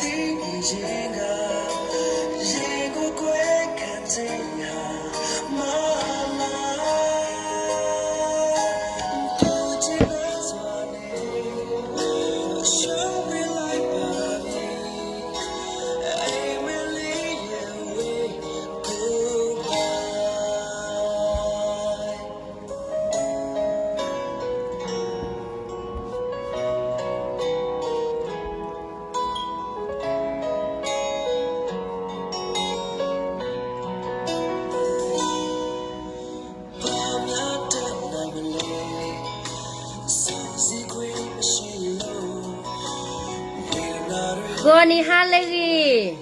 ဂီၤနံၤဟါလၢအဂ့ၤ,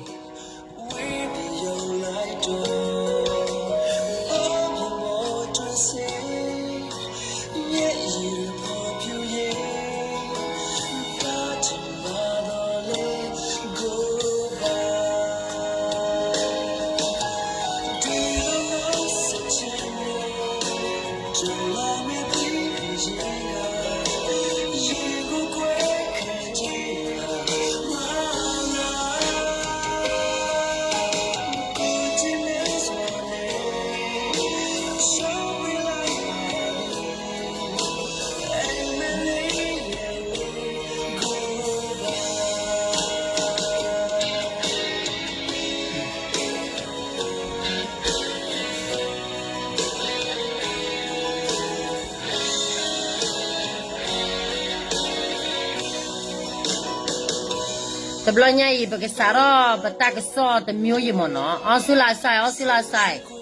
တဘျီညါအံၤ ပကစးထီၣ်ပတၢ်ကစီၣ်တမျိုးအံၤမ့ၢ်နီၤ, အီစူလါစဲး, အီစူလါစဲး.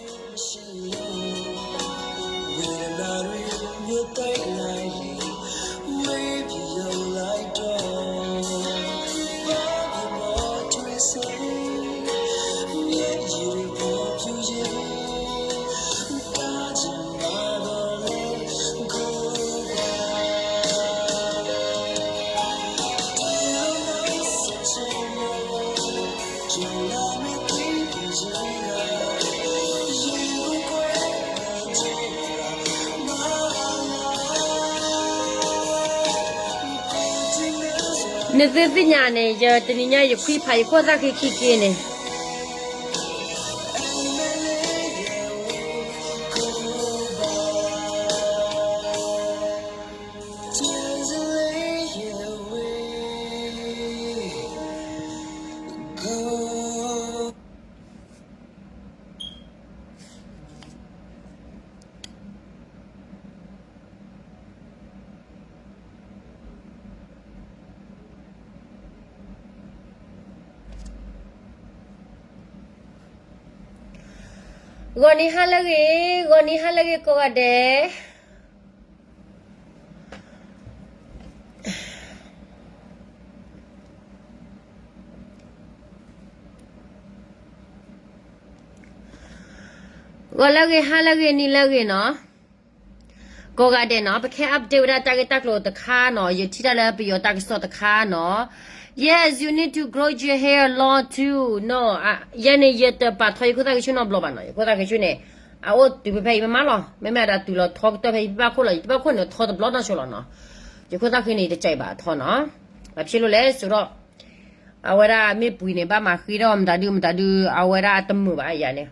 နသုသ့ၣ်ညါန့ၣ် ယတနံၤညါယခွံဖးယခိၣ်သၣ်ဃံခံက့ၤန့ၣ် ဂီၤနံၤဟါလၢအဂ့ၤ, ဂီၤနံၤဟါလၢအဂ့ၤကိးဂၤဒဲး. ဂီၤလၢအဂ့ၤ, ဟါလၢအဂ့ၤ, နံၤလၢအဂ့ၤနီၤ, ကိးဂၤဒဲးနီၤ, ပကဟဲ update ဝဲဒၣ်တၢ်ဂ့ၢ်တၢ်ကျိၤတခါနီၤ, ယထံၣ်တၢ်လၢပယီၤတၢ်ကစီၣ်တခါနီၤ. Yes, you need to grow your hair long too. No, ယဲန့ၣ် ယတပာ်ထီၣ်ယခိၣ်သၣ်ဃံဆူၣ်နီတဘျီဘၣ်နီၤ, ယခိၣ်သၣ်ဃံဆူၣ်န့ၣ် အအိၣ်တုၤဖဲဖဲအံၤမးမးလီၤ, မ့မ့ၢ်အဒၣ်တုၤလီၤထီကတၢၢ်ဖဲယဘၣ်ခိၣ်လီၤ, ယဘၣ်ခိၣ်န့ၣ်ထီတဘျီနီၢ်ဆိလီၤနီၤ, ယခိၣ်သၣ်ဃံန့ၣ် ယတကးဘၣ်ထီနီၤ, ဘၣ်ဖဲလိၤလဲၣ်ဆိဒီး အဝဲဒၣ်မ့ၢ်ပှံၤန့ၣ် ဘၣ်မၤဃ့ဒီးမတၤဒုမတၤဒု အဝဲဒၣ်တမုာ်ဘၣ်ယၤန့ၣ်,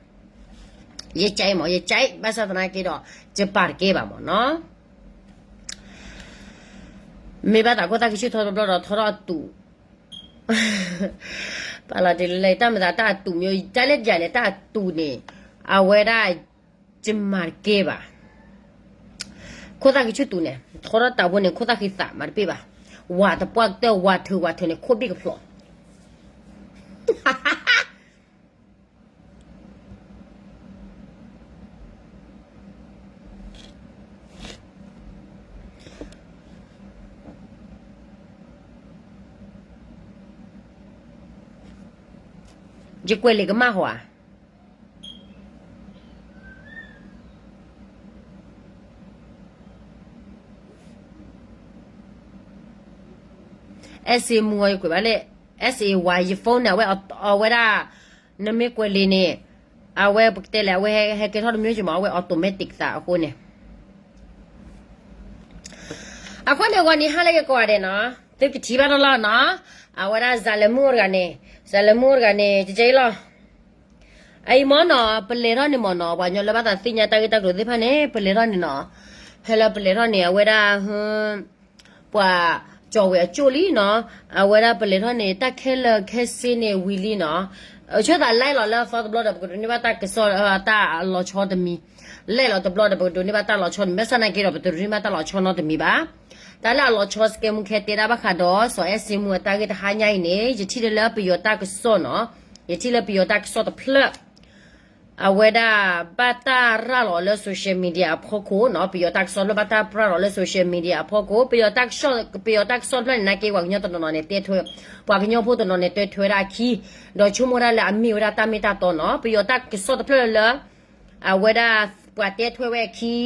ယကးမး ယကး ဘၣ်ဆၣ်သနာ်က့ဒီး ယပာ်တကဲဘၣ်မးနီၤ, မ့ၢ်ဘၣ်သးခိၣ်သၣ်ဃံဆူၣ်ထီတဘျီဒီးထီထီၣ်အတူး ပာ်လီၤတ့ၢ်လၢတၢ်မၤသးတၢ်အတူးမ့ၢ် တၢ်လၢယၤန့ၣ် တၢ်အတူးန့ၣ် အဝဲဒၣ် ယမၤတကဲဘၣ်, ခိၣ်သၣ်ဃံဆူၣ်တူးန့ၣ် ထီထီၣ်တၢ်ဖိန့ၣ် ခိၣ်သၣ်ဃံသးမၤတပ့ၢ်ဘၣ်, ဝၤတပှၢ်ကတၢၢ် ဝၤထုးဝၤထုးန့ၣ် ခိၣ်ဘံၣ်ကဖျိး ယကွဲးလံာ်ကမၣ်ဟီဧါ, အဲၣ်စ့မူအီၤ ယကွဲးဘၣ်လဲၣ်, အဲၣ်စ့ဝါ ယ phone န့ၣ် အဝဲအီၤဝဲဒၣ်, နမ့ၢ်ကွဲးလံာ်န့ၣ်, အဝဲပကတဲလဲၣ် အဝဲဟဲကဲထီၣ်တမံၤမး အဝဲ automatic သးအဃိန့ၣ် အဃိန့ၣ် ဂီၤနံၤဟါလၢအဂ့ၤကိးဂၤဒဲးနီၤ, သုကထံၣ်ဘၣ်တၢ်လီၤနီၤ, အဝဲဒၣ် ဇာတ်လမ်းမှု တဂၤန့ၣ်, ဇာတ်လမ်းမှု တဂၤန့ၣ် ကကဲအံၤလီၤ. အအံၤမ့ၢ်နီၤ ပလဲၤထီၣ်န့ၣ်မ့ၢ်နီၤ ပှၤကညီလၢဘၣ်သးသ့ၣ်ညါတၢ်ဂ့ၢ်တၢ်ကျိၤသ့ၣ်တဖၣ်န့ၣ် ပလဲၤထီၣ်န့ၣ်နီၤ, ဖဲလၢပလဲၤထီၣ်န့ၣ် အဝဲဒၣ် ပှၤကၠီၤဝဲအကၠိၣ်လံနီၤ, အဝဲဒၣ်ပလဲၤထီၣ်န့ၣ် တၢ်ခဲလၢာ်ခဲဆ့န့ၣ်ဝံၤလံနီၤ, ဆၢသးလဲလီၤလၢအသီတဘျီဒီး ပကဒိးန့ၢ်ဘၣ်တၢ်ကစီၣ်တၢ်လီၤဆီတမံၤ, လဲလီၤတဘျီဒီး ပကဒိးန့ၢ်ဘၣ်တၢ်လီၤဆီတမံၤ, ဘၣ်ဆၣ်သနာ်က့ဒီး ပတဒိးန့ၢ်ဘၣ်တၢ်လီၤဆီနီတမံၤဘၣ်. တၢ်လၢအလီၤဆီ စကဲမူခဲတဲဒၣ်ဘၣ်ဃးဒီး စီၤအဲၣ်စ့မူအတၢ်ဂ့ၢ်တဟါညါအံၤန့ၣ် ယထံၣ်လၢလၢပယီၤတၢ်ကစီၣ်နီၤ, ယထံၣ်လၢပယီၤတၢ်ကစီၣ်တဖျၢၣ် အဝဲဒၣ်ဘၣ်တၢ်ရၤလီၤလၢ social media အဖီခိၣ်နီၤ, ပယီၤတၢ်ကစီၣ်တဖျၢၣ်ဘၣ်တၢ်ရၤလီၤလၢ social media အဖီခိၣ်, ပယီၤတၢ်ကစီၣ်, ပယီၤတၢ်ကစီၣ်တဖျၢၣ်န့ၣ် သနာ်က့ ပှၤကညီတနီၤနီၤန့ၣ် တဲထွဲ, ပှၤကညီဖိတနီၤန့ၣ် တဲထွဲဝဲဒၣ်အခံ, ဒီးဆိကမိၣ်ဒၣ်လၢအမ့ၢ်ဝဲဒၣ်တၢ်မ့ၢ်တၢ်တီနီၤ, ပယီၤတၢ်ကစီၣ်တဖျၢၣ်လၢ အဝဲဒၣ်ပှၤတဲထွဲဝဲအခံ,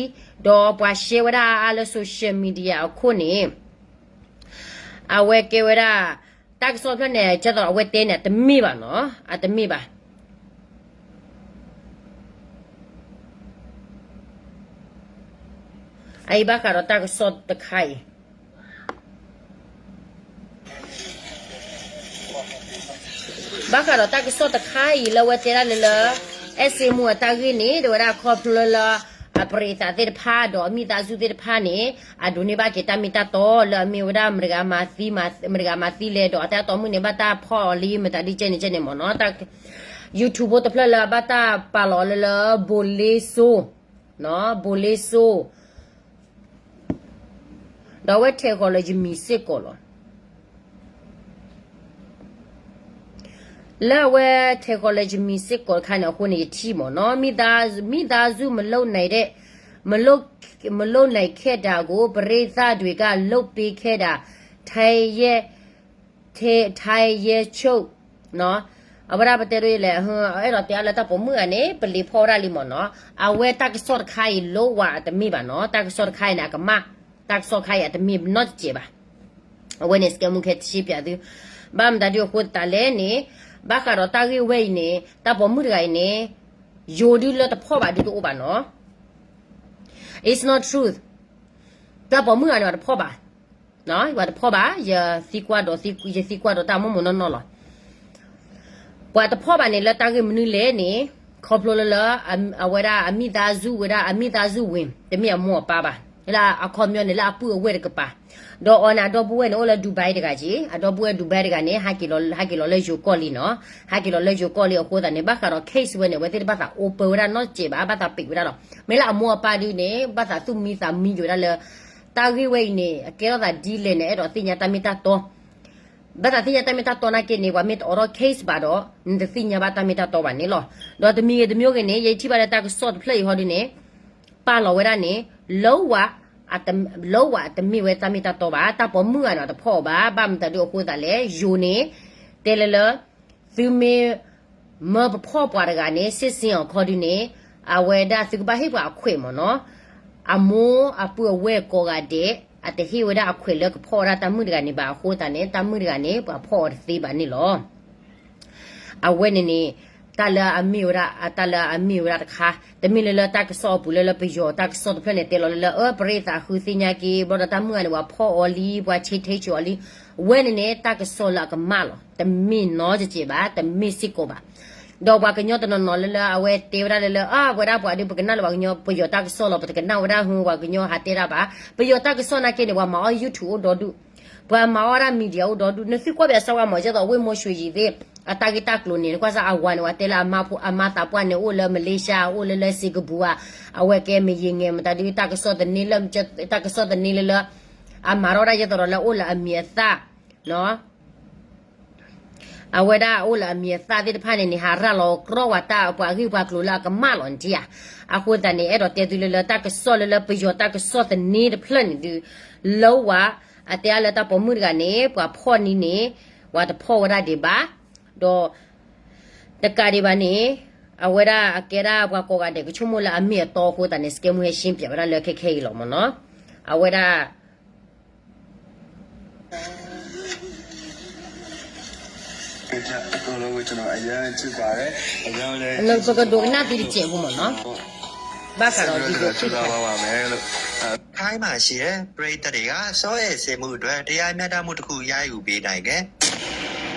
ဒီးပှၤ share ဝဲဒၣ်အါအါလၢ social media အခိၣ်န့ၣ် အဝဲကဲဝဲဒၣ် တၢ်ကစီၣ်တဖျၢၣ်န့ၣ် ကဲသိးအဝဲတဲန့ၣ် အတမ့ၢ်ဘၣ်နီၤ, အတမ့ၢ်ဘၣ်. အအံၤဘၣ်ဃးဒီးတၢ်ကစီၣ်တခါအံၤ ဘၣ်ဃးဒီးတၢ်ကစီၣ်တခါအံၤလၢအဝဲတဲဒၣ်လၢလၢ အဲၣ်စ့မူအတၢ်ဂ့ၢ်န့ၣ် တဲဝဲဒၣ်ခီဖျိလၢလၢ အပရံးသးသ့ၣ်တဖၣ်ဒီးအမိသားစုသ့ၣ်တဖၣ်န့ၣ် အဒိးန့ၢ်ဘၣ်က့ၤတၢ်မ့ၢ်တၢ်တီလၢအမ့ၢ်ဝဲဒၣ် မတဂၤမၤသံလဲၣ်ဒီး အတၢ်တိာ်မုၣ်န့ၣ် ဘၣ်တၢ်ဖီၣ်အီၤလံ မတၤဒ်ကဲန့ၣ်ကဲန့ၣ်မ့ၢ်နီၤ, တၢ် YouTube ဖိတဖျၢၣ်လၢအဘၣ်တၢ်ပာ်လီၤလၢလၢ ဘိးလ့စိ ဘိးလ့စိ ဒီးအဝဲထဲးဃီၤလၢယမံၤစ့ၢ်ကီးလီၤ. လၢအဝဲထဲးဃီၤလၢယမံၤစ့ၢ်ကီးတခါန့ၣ်အဃိန့ၣ် ယထံၣ်မ့ၢ်နီၤ, မိသားစုမလုပ်နိုင်တဲ့, မလုပ်, မလုပ်နိုင်ခဲ့တာကို ပရိသတ်တွေက လုပ်ပေးခဲ့တာ ထိုင်ရဲ, ထိုင်ရဲချုပ် အဝဲဒၣ်ပတဲဒ်လဲၣ်, အဲၣ်ဒိးတဲအါလၢတၢ်ပိာ်မုၣ်ဂၤန့ၣ် ပလံၤဖီၣ်ဝဲဒၣ်လံမ့ၢ်နီၤ, အဝဲတၢ်ကစီၣ်တခါအံၤ လိဝဲအတမ့ၢ်ဘၣ်နီၤ, တၢ်ကစီၣ်တခါအံၤန့ၣ် အကမၣ်, တၢ်ကစီၣ်တခါအံၤအတမ့ၢ်နီတစဲးဘၣ်. အဝဲန့ၣ် စကဲမူခဲတရှင်းပြသု, ဘၣ်မတၤဒ်အဃိသတးလဲၣ်န့ၣ်, ဘၣ်ဃးဒီးတၢ်ဂ့ၢ်ဝဲအံၤန့ၣ် တၢ်ပိာ်မုၣ်တဂၤအံၤန့ၣ် ယိၤဒုလၢတဖီၣ်ဘၣ်ဒုတအိၣ်ဘၣ်နီၤ, it's not truth, တၢ်ပိာ်မုၣ်ဂၤန့ၣ် ပှၤတဖီၣ်ဘၣ် ပှၤတဖီၣ်ဘၣ်, ယသံကွၢ်ဒီး, ယသံကွၢ်ဒီးတၢ်မိၢ်မိၢ်နီၢ်နီၢ်လီၤ. ပှၤတဖီၣ်ဘၣ်န့ၣ် လၢတၢ်ဂ့ၢ်မနုၤလဲၣ်န့ၣ်, ခီဖျိလၢလၢ အဝဲဒၣ်အမိသားစုဝဲဒၣ် အမိသားစုဝင် တမ့ၢ်အမိၢ်အပၢ်ဘၣ်, လၢအခီပညီန့ၣ် လၢအပုၢ်အဝဲၢ်တကပၤ, ဒီးအီၤန့ၣ် အဒီပုၢ်ဝဲၢ်န့ၣ် အိၣ်လၢ Dubai တဂၤက့ၤ, အဒီပုၢ်ဝဲၢ် Dubai တဂၤန့ၣ် ဟဲက့ၤလီၤလၢယိၤကီၢ်လံနီၤ, ဟဲက့ၤလီၤလၢယိၤကီၢ်လံအဃိသတးန့ၣ် ဘၣ်ဃးဒီး case ဝဲန့ၣ် အဝဲသ့ၣ်တဘၣ်သး open ဝဲဒၣ်နီတစဲးဘၣ်, ဘၣ်သးပံးဝဲဒၣ်လီၤ. မ့ၢ်လၢအမိၢ်အပၢ်ဒုန့ၣ် ဘၣ်သးသူၣ်မံသးမံယိာ်ဝဲဒၣ်လၢ တၢ်ဂ့ၢ်ဝဲအံၤန့ၣ် အကဲထီၣ်သးဒ်လဲၣ်န့ၣ် အဲၣ်ဒိးသ့ၣ်ညါတၢ်မ့ၢ်တၢ်တီ, ဘၣ်သးသ့ၣ်ညါတၢ်မ့ၢ်တၢ်တီနာ်က့န့ၣ် ပှၤမ့ၢ်တအိးထီၣ် case ဘၣ်ဒီး နတသ့ၣ်ညါဘၣ်တၢ်မ့ၢ်တၢ်တီဘၣ်န့ၣ်လီၤ. ဒီးတမံၤဂ့ၤတမံၤဂ့ၤန့ၣ် ယထံၣ်ဘၣ်လၢတၢ်ကစီၣ်တဖျၢၣ်အံၤဟီဒုန့ၣ် ပာ်လီၤဝဲဒၣ်န့ၣ် လၢဝဲ လၢဝဲအတမ့ၢ်ဝဲတၢ်မ့ၢ်တၢ်တီဘၣ်, တၢ်ပိာ်မုၣ်ဂၤန့ၣ် အတဖီၣ်အီၤဘၣ်, ဘၣ်မတၤဒုအဃိသတးလဲၣ်, ယိၤန့ၣ် တဲလၢလၢ သုမ့ၢ် မၢပဖီၣ်ပှၤတဂၤန့ၣ် စစ်ဆေးအီၤခီဒုန့ၣ် အဝဲဒၣ်သုကဘၣ်ဟ့ၣ်ပှၤအခွဲးမ့ၢ်နီၤ, အမိၢ်အပုၢ်အဝဲၢ်ကိးဂၤဒဲး အတဟ့ၣ်ဝဲဒၣ်အခွဲးလၢကဖီၣ်ဝဲဒၣ်တၢ်မုၣ်တဂၤန့ၣ်ဘၣ်အဃိသတးန့ၣ် တၢ်မုၣ်တဂၤန့ၣ် ပှၤဖီၣ်အီၤတသ့ဘၣ်န့ၣ်လီၤ. အဝဲန့ၣ်န့ၣ် တၢ်လၢအမ့ၢ်ဝဲဒၣ် တၢ်လၢအမ့ၢ်ဝဲဒၣ်တခါ, တမ့ၢ်လၢလၢတၢ်ကစီၣ်အပူၤလၢလၢပယီၤတၢ်ကစီၣ်တဖျၢၣ်န့ၣ် တဲလီၤလၢလၢ အၢ ပရ့သးဃုသ့ၣ်ညါက့ၤ ဘျီဒီးတၢ်မုၣ်ဂၤန့ၣ် ပှၤဖီၣ်အီၤလံ ပှၤဆ့ထ့ဆ့အီၤလံ, ဝဲန့ၣ်န့ၣ် တၢ်ကစီၣ်လၢအကမၣ်လီၤ, တမ့ၢ်နီတစဲးဘၣ်, တမ့ၢ်စ့ၢ်ကီးဘၣ်. ဒီးပှၤကညီတနီၤနီၤလၢလၢ အဝဲတဲဝဲဒၣ်လၢလၢ အဝဲဒၣ်ပှၤဒုး ပကနၣ်လၢပှၤကညီ ပယီၤတၢ်ကစီၣ်လီၤ, ပတကနၣ်ဝဲဒၣ်ဟု ပှၤကညီဟးတဲဒၣ်ဘၣ်, ပယီၤတၢ်ကစီၣ်နာ်က့န့ၣ် ပှၤမၤအီၣ် YouTube အိၣ်ဒီဒူၣ်, ပှၤမၤအီၣ်ဝဲဒၣ် media အိၣ်ဒီဒူၣ်, နသုကွၢ်ဘၣ်စၢၤဝဲမ့ၢ် ကဲသိးဝ့ၢ်မိၢ်ၡူယံၤသ့ၣ် အတၢ်ဂ့ၢ်တၢ်ကျိၤန့ၣ် နကွၢ်စၢ်အဝၤန့ၣ် ပှၤတဲလၢအမါဖိ အမါသးပှၢ်န့ၣ် အိၣ်လၢ Malaysia အိၣ်လၢလၢ Singapore ဧါ, အဝဲကဲမ့ၢ်ယံၤငဲၤ မတၤဒုး တၢ်ကစီၣ်သန့လၢ တၢ်ကစီၣ်သန့လၢလၢ အမၤထီၣ်ဝဲဒၣ် ကဲသိးဒီးလၢအိၣ်လၢအမံၤအသၣ် အဝဲဒၣ်အိၣ်လၢအမံၤအသၣ်သ့ၣ်တဖၣ်န့ၣ်န့ၣ် ဟးရၤလီၤကြီဝဲတၢ် ပှၤဂ့ၢ်ပှၤကျိၤလၢအကမၣ်လီၤန့ၣ်ဧါ. အဃိသတးန့ၣ် အဲၣ်ဒိးတဲသုလၢလၢတၢ်ကစီၣ်လၢလၢပယီၤတၢ်ကစီၣ်သန့တဖျၢၣ်န့ၣ်ဒုး လၢဝဲ အတဲအါလၢတၢ်ပိာ်မုၣ်တဂၤန့ၣ် ပှၤဖီၣ်န့ၢ်န့ၣ် ပှၤတဖီၣ်ဝဲဒၣ်ဒံးဘၣ်, ဒီး တကးဒံးဘၣ်န့ၣ် အဝဲဒၣ်အကဲဒၣ်ပှၤကိးဂၤဒဲး ကဆိကမိၣ်လၢအမ့ၢ်အတီအဃိသတးန့ၣ် စကဲမူဟဲရှင်းပြဝဲဒၣ်လၢခဲခဲအံၤလီၤမ့ၢ်နီၤ. အဝဲဒၣ် ပကဒိကနၣ်သုတစဲးဖိမ့ၢ်နီၤ, ဘၣ်ဃးဒီး video clip တခါ ပရၢတဂၤ စီအဲၣ်စ့မူး အတွက် တရားမျှတမှုတစ်ခု ရယူပေးနိုင်တယ်.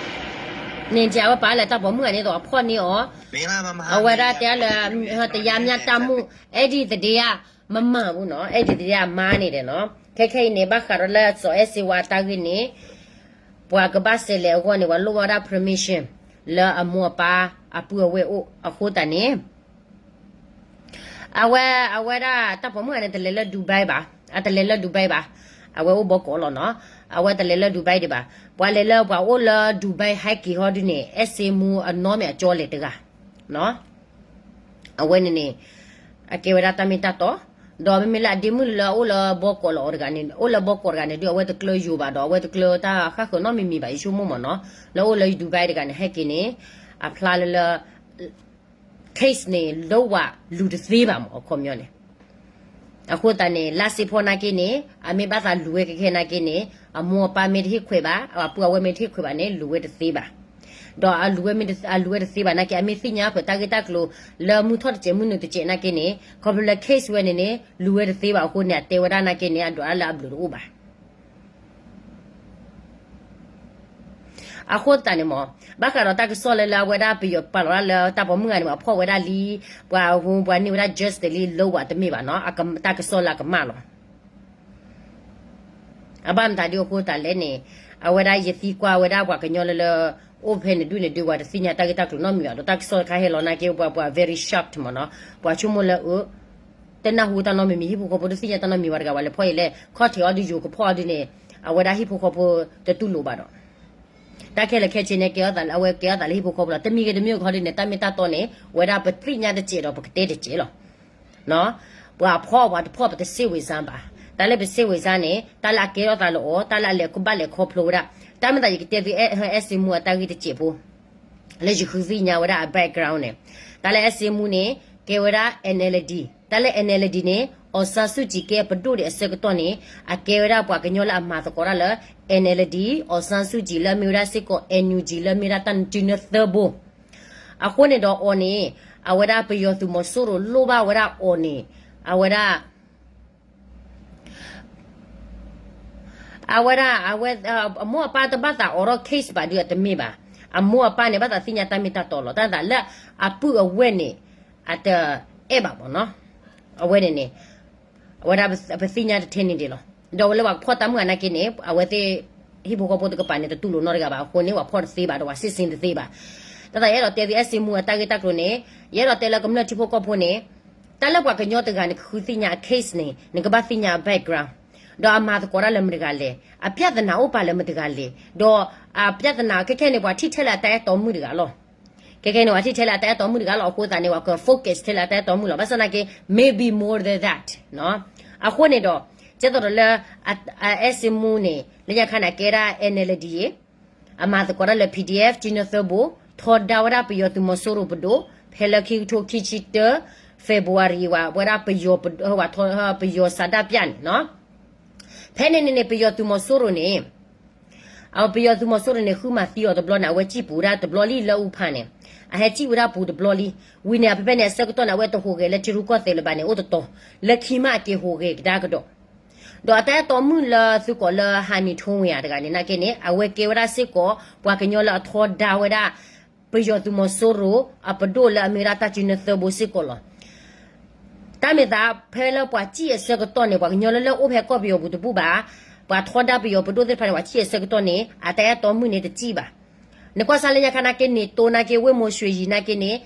န့ၣ် အဝဲပာ်လၢတၢ်ပိာ်မုၣ်ဂၤန့ၣ်ဒီးအဖီၣ်န့ၢ်အီၤ, အဝဲဒၣ်တဲလၢ တရားမျှတမှု အဲၣ်ဒိးသဒ့ဧါ, မမၤဘူးနီၤ, အဲၣ်ဒိးသဒ့ဧါ မါန့ၣ်ဒီးနီၤ. ခဲခဲအံၤန့ၣ် ဘၣ်ဃးဒီးလၢစီအဲၣ်စ့ဝါအတၢ်ဂ့ၢ်န့ၣ် ပှၤကဘၣ်စဲးလဲၤအဂီၢ်န့ၣ် ပှၤလိၣ်ဘၣ်ဝဲဒၣ် permission လၢအမိၢ်အပၢ်အပုၢ်အဝဲၢ်အိၣ်အဃိသတးန့ၣ် အဝဲ အဝဲဒၣ်တၢ်ပိာ်မုၣ်ဂၤန့ၣ် တလဲၤလၢ Dubai ဘၣ်, အတလဲၤလၢ Dubai ဘၣ်, အဝဲအိၣ်ဘီကီးလီၤနီၤ, အဝဲတလဲၤလၢ Dubai ဒံးဘၣ်. ပှၤလဲၤလၢပှၤအိၣ်လၢ Dubai ဟဲက့ၤဟီဒုန့ၣ် အဲၣ်စ့မူးအနီၢ်မ့ၢ်အကၠီလဲၤတဂၤ အဝဲန့ၣ်န့ၣ် အကဲဝဲဒၣ်တၢ်မ့ၢ်တၢ်တီ, ဒီးမ့မ့ၢ်လၢအဒ့မုၣ်လၢအအိၣ်လၢဘီကီးလီၤအီၤတဂၤန့ၣ်, အိၣ်လၢဘီကီးတဂၤန့ၣ်ဒုး အဝဲတကျၢၤယိာ်ဘၣ်ဒီးအဝဲတကျၢၤတၢ်ဃၣ်ဃၢၤနီတမံၤမံၤဘၣ် ယဆိကမိၣ်မ့ၢ်နီၤ, လၢအိၣ်လၢ Dubai တဂၤန့ၣ် ဟဲက့ၤန့ၣ် အဖျါလၢလၢ case န့ၣ် လိၣ်ဝဲလူၤတသ့ဘၣ်မ့ၢ် အခီပညီန့ၣ် အဃိသတးန့ၣ် လါစ့ဖီနာ်က့န့ၣ် အမ့ၢ်ဘၣ်သးလူၤဝဲခဲခဲနာ်က့န့ၣ် အမိၢ်အပၢ်မ့ၢ်တဟ့ၣ်ခွဲးဘၣ်, အပုၢ်အဝဲၢ်မ့ၢ်တဟ့ၣ်ခွဲးဘၣ်န့ၣ် လူၤဝဲတသ့ဘၣ်. ဒီးအလူၤဝဲမ့ၢ်တသ့ဘၣ်နာ်က့ အမ့ၢ်သ့ၣ်ညါပတၢ်ဂ့ၢ်တၢ်ကျိၤ လၢမုၢ်ထီၣ်တစဲးမုၢ်နုာ်တစဲးနာ်က့န့ၣ် ခီဖျိလၢ case ဝဲန့ၣ်န့ၣ် လူၤဝဲတသ့ဘၣ်အဃိန့ၣ် အတဲဝဲဒၣ်နာ်က့န့ၣ် အဒိးတၢ်လၢအဘျုးတအိၣ်ဘၣ် အဃိသတးန့ၣ်မ့ၢ် ဘၣ်ဃးဒီးတၢ်ကစီၣ်လၢလၢအဝဲဒၣ်ပယီၤပာ်လီၤဒၣ်လၢတၢ်ပိာ်မုၣ်ဂၤန့ၣ် အဖီၣ်ဝဲဒၣ်လံ, ပှၤဟူ ပှၤန့ၢ်ဝဲဒၣ် justice လံ လိၣ်ဝဲတမ့ၢ်ဘၣ်နီၤ, တၢ်ကစီၣ်လၢအကမၣ်လီၤ. အဘၣ်မတၤဒုအဃိသတးလဲၣ်န့ၣ်, အဝဲဒၣ်ယသံကွၢ်ဝဲဒၣ်ပှၤကညီလၢလၢ အိၣ်ဖဲန့ၣ်ဒုန့ၣ်ဒု ပှၤတသ့ၣ်ညါတၢ်ဂ့ၢ်တၢ်ကျိၤနီတမံၤဘၣ်ဒီး တၢ်ကစီၣ်တခါဟဲလီၤနာ်က့ ပှၤပှၤ very shocked မ့ၢ်နီၤ, ပှၤဆိကမိၣ်လၢအ တနၢ်ဟူတၢ်နီတမံၤမံၤ ဟံၣ်ဖိဃီဖိတသ့ၣ်ညါတၢ်နီတမံၤဘၣ်တဂၤဘၣ် လဲၤဖီၣ်အံၤလဲၣ် ခီၣ်ထံးအီၤဒုးယိၤကဖီၣ်အီၤဒုးန့ၣ်, အဝဲဒၣ်ဟံၣ်ဖိဃီဖိတတူၢ်လိာ်ဘၣ်ဒီး တၢ်ခဲလၢာ်ခဲဆ့န့ၣ် ကဲထီၣ်သးလၢ အဝဲကဲထီၣ်သးလၢဟံၣ်ဖိဃီဖိလီၤ. တမံၤဂ့ၤတမံၤဂ့ၤခီဒုးန့ၣ် တၢ်မ့ၢ်တၢ်တီန့ၣ် ဝဲဒၣ်ပသ့ၣ်ညါတစဲးဒီးပကတဲတစဲးလီၤ. ပှၤဖီၣ်ပှၤတဖီၣ်ပတ စိတ်ဝင်စား ဘၣ်. တၢ်လၢပ စိတ်ဝင်စား န့ၣ် တၢ်လၢအကဲထီၣ်သးလၢအီၤ တၢ်လၢအလဲၤကဘၣ်လဲၤခီဖျိဝဲဒၣ်, တၢ်မ့ၢ်သးယကတဲသု အဲၣ်စ့မူးအတၢ်ဂ့ၢ်တစဲးဖိ လၢယဃုသ့ၣ်ညါဝဲဒၣ်အ background န့ၣ်, တၢ်လၢအဲၣ်စ့မူးန့ၣ် ကဲဝဲဒၣ် NLD, တၢ်လၢ NLD န့ၣ် အောင်ဆန်းစုကြည် ကဲပဒိၣ်ဒံးအဆၢကတီၢ်န့ၣ် အကဲဝဲဒၣ်ပှၤကညီလၢအမၤသကိးတၢ်လၢ NLD, အောင်ဆန်းစုကြည် လၢအမ့ၢ်ဝဲဒၣ်စ့ၢ်ကီး NUG လၢအမ့ၢ်ဝဲဒၣ်တၢ်စုနၢသၢဘိ အဃိန့ၣ်ဒီးအီၤန့ၣ် အဝဲဒၣ်ပယီၤသုးမီၤစိရိၤလိၣ်ဘၣ်ဝဲဒၣ်အီၤန့ၣ် အဝဲဒၣ် အဝဲဒၣ် အဝဲ အမိၢ်အပၢ်တဘၣ်သးအိးထီၣ် case ဘၣ်ဒုးအတမ့ၢ်ဘၣ်. အမိၢ်အပၢ်န့ၣ် ဘၣ်သးသ့ၣ်ညါတၢ်မ့ၢ်တၢ်တီလီၤ. တၢ်သးလၢအပုၢ်အဝဲၢ်န့ၣ် အတအဲၣ်ဘၣ်မ့ၢ်နီၤ. အဝဲန့ၣ်န့ၣ် အဝဲဒၣ်ပသ့ၣ်ညါတထဲန့ၣ်ဒံးလီၤ. ဒီးဝဲလၢပှၤကဖီၣ်တၢ်မုၣ်ဂၤနာ်က့န့ၣ် အဝဲသ့ၣ် ဟံၣ်ဖိဃီဖိတကပၤန့ၣ် တတူၢ်လိာ်နီတဂၤဘၣ်အဃိန့ၣ် ပှၤဖီၣ်တသ့ဘၣ်ဒီးပှၤစံးဆ့တသ့ဘၣ်. တၢ်သးယအဲၣ်ဒိးတဲသု အဲၣ်စ့မူးအတၢ်ဂ့ၢ်တၢ်ကျိၤန့ၣ် ယအဲၣ်ဒိးတဲလၢကမျၢၢ်ထံဖိကီၢ်ဖိန့ၣ် တၢ်လၢပှၤကညီတဂၤန့ၣ် ကဃုသ့ၣ်ညါအ case န့ၣ် နကဘၣ်သ့ၣ်ညါအ background ဒီးအမၤသကိးတၢ်လၢမတဂၤလဲၣ်, အပြဿနာအိၣ်ပာ်လၢမတဂၤလဲၣ်, ဒီးအပြဿနာခဲခဲန့ၣ် ပှၤထံၣ်ထဲလၢအတၢ်အဲၣ်တီမုၣ်တဂၤလီၤ. ခဲခဲန့ၣ် ပှၤထံၣ်ထဲလၢအတၢ်အဲၣ်တီမုၣ်တဂၤလီၤအဃိသတးန့ၣ် ပှၤက focus ထဲလၢအတၢ်အဲၣ်တီမုၣ်လီၤ. ဘၣ်ဆၣ်သနာ်က့ maybe more than that အဃိန့ၣ်ဒီး ကဲသိးဒီးလၢ အဲၣ်စ့မူးန့ၣ် လၢညါခါန့ၣ် အကဲဒၣ် NLD အမၤသကိးတၢ်လၢ PDF စုနၢသၢဘိ ထီဒါဝဲဒၣ်ပယီၤသုးမီၤစိရိၤပဒိၣ် ဖဲလၢခံကထိခံဆံတၢ February ဝဲဒၣ်ပယီၤ ပယီၤဆန္ဒပြန့ၣ်နီၤ. ဖဲန့ၣ်န့ၣ်န့ၣ် ပယီၤသုးမီၤစိရိၤန့ၣ် အပယီၤသုးမီၤစိရိၤန့ၣ် ဃုမၤသံအီၤတဘျီန့ၣ် အဝဲစံၣ်ပူၤဝဲဒၣ်တဘျီလံလၢအူဖးန့ၣ်, အဟဲစံၣ်ဝဲဒၣ်ပူၤတဘျီလံ. ဝံၤန့ၣ် အဖဲဖဲန့ၣ်အဆၢကတီၢ်န့ၣ် အဝဲတဟူးဂဲၤလၢထံရူၢ်ကီၢ်သဲးလၢၤဘၣ်န့ၣ် အိၣ်တတီၤ, လၢခံမးအက့ၤဟူးဂဲၤကဒါကဒီး ဒီးအတၢ်အဲၣ်တီမုၣ်လၢသုးကီးလၢ ဟးမံၤထိဝ့ၤဧါ တဂၤန့ၣ် နာ်က့န့ၣ် အဝဲကဲဝဲဒၣ်စ့ၢ်ကီး ပှၤကညီလၢအထီဒါဝဲဒၣ် ပယီၤသုးမီၤစိရိၤ အပဒိၣ်လၢအမ့ၢ်ဝဲဒၣ်တၢ်စုနၢသၢဘိစ့ၢ်ကီးလီၤ. တၢ်မ့ၢ်သးဖဲလၢပှၤစံၣ်အဆၢကတီၢ်န့ၣ် ပှၤကညီလၢလၢအိၣ်ဖဲကီၢ်ပယီၤပူၤတဘူၣ်ဘၣ်, ပှၤထီဒါပယီၤပဒိၣ်သ့ၣ်တဖၣ်န့ၣ် ပှၤစံၣ်အဆၢကတီၢ်န့ၣ် အတၢ်အဲၣ်တီမုၣ်န့ၣ်တစံၣ်ဘၣ်. နကွၢ်စၢ်လၢညါခါနာ်က့န့ၣ် တိနာ်က့ ဝ့ၢ်မိၤၡွ့ယံၤနာ်က့န့ၣ်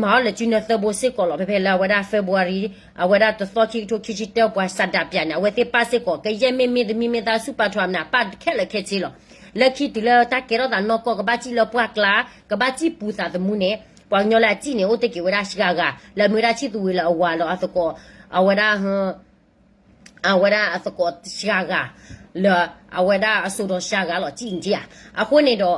မၤအီၤလၢစုနၢသၢဘိစ့ၢ်ကီးလီၤ. ဖဲဖဲလၢအဝဲဒၣ် February အဝဲဒၣ်တသီခံကထိခံဆံတၢ ပှၤဆန္ဒပြန့ၣ် အဝဲသ့ၣ်ပၣ်စ့ၢ်ကီး ကယဲၢ်မ့ၢ်မ့ၢ်သမံမ့ၢ်သး ဆူၣ်ပာ်ထီၣ်အမနုၤ ပၣ်ခဲလၢာ်ခဲဆ့လီၤ. လၢခံတုၤလၢတၢ်ကဲထီၣ်သးနီၢ်ကီၢ် ကဘၣ်စံၣ်လၢပှၢ်ကျါ ကဘၣ်စံၣ်ပူၤသးသမူန့ၣ် ပှၤကညီလၢအစံၣ်န့ၣ် အိၣ်တ့ၢ်က့ၤဝဲဒၣ်စှၤဂၤ လၢအမ့ၢ်ဝဲဒၣ်ဆံသူဝ့ၤလၢအဝၤလီၤအသကိး အဝဲဒၣ် အဝဲဒၣ်အသကိးစှၤဂၤ လၢအဝဲဒၣ်အစိၤဒီးစှၤဂၤလီၤ စံၣ်န့ၣ်ဧါ. အဃိန့ၣ်ဒီး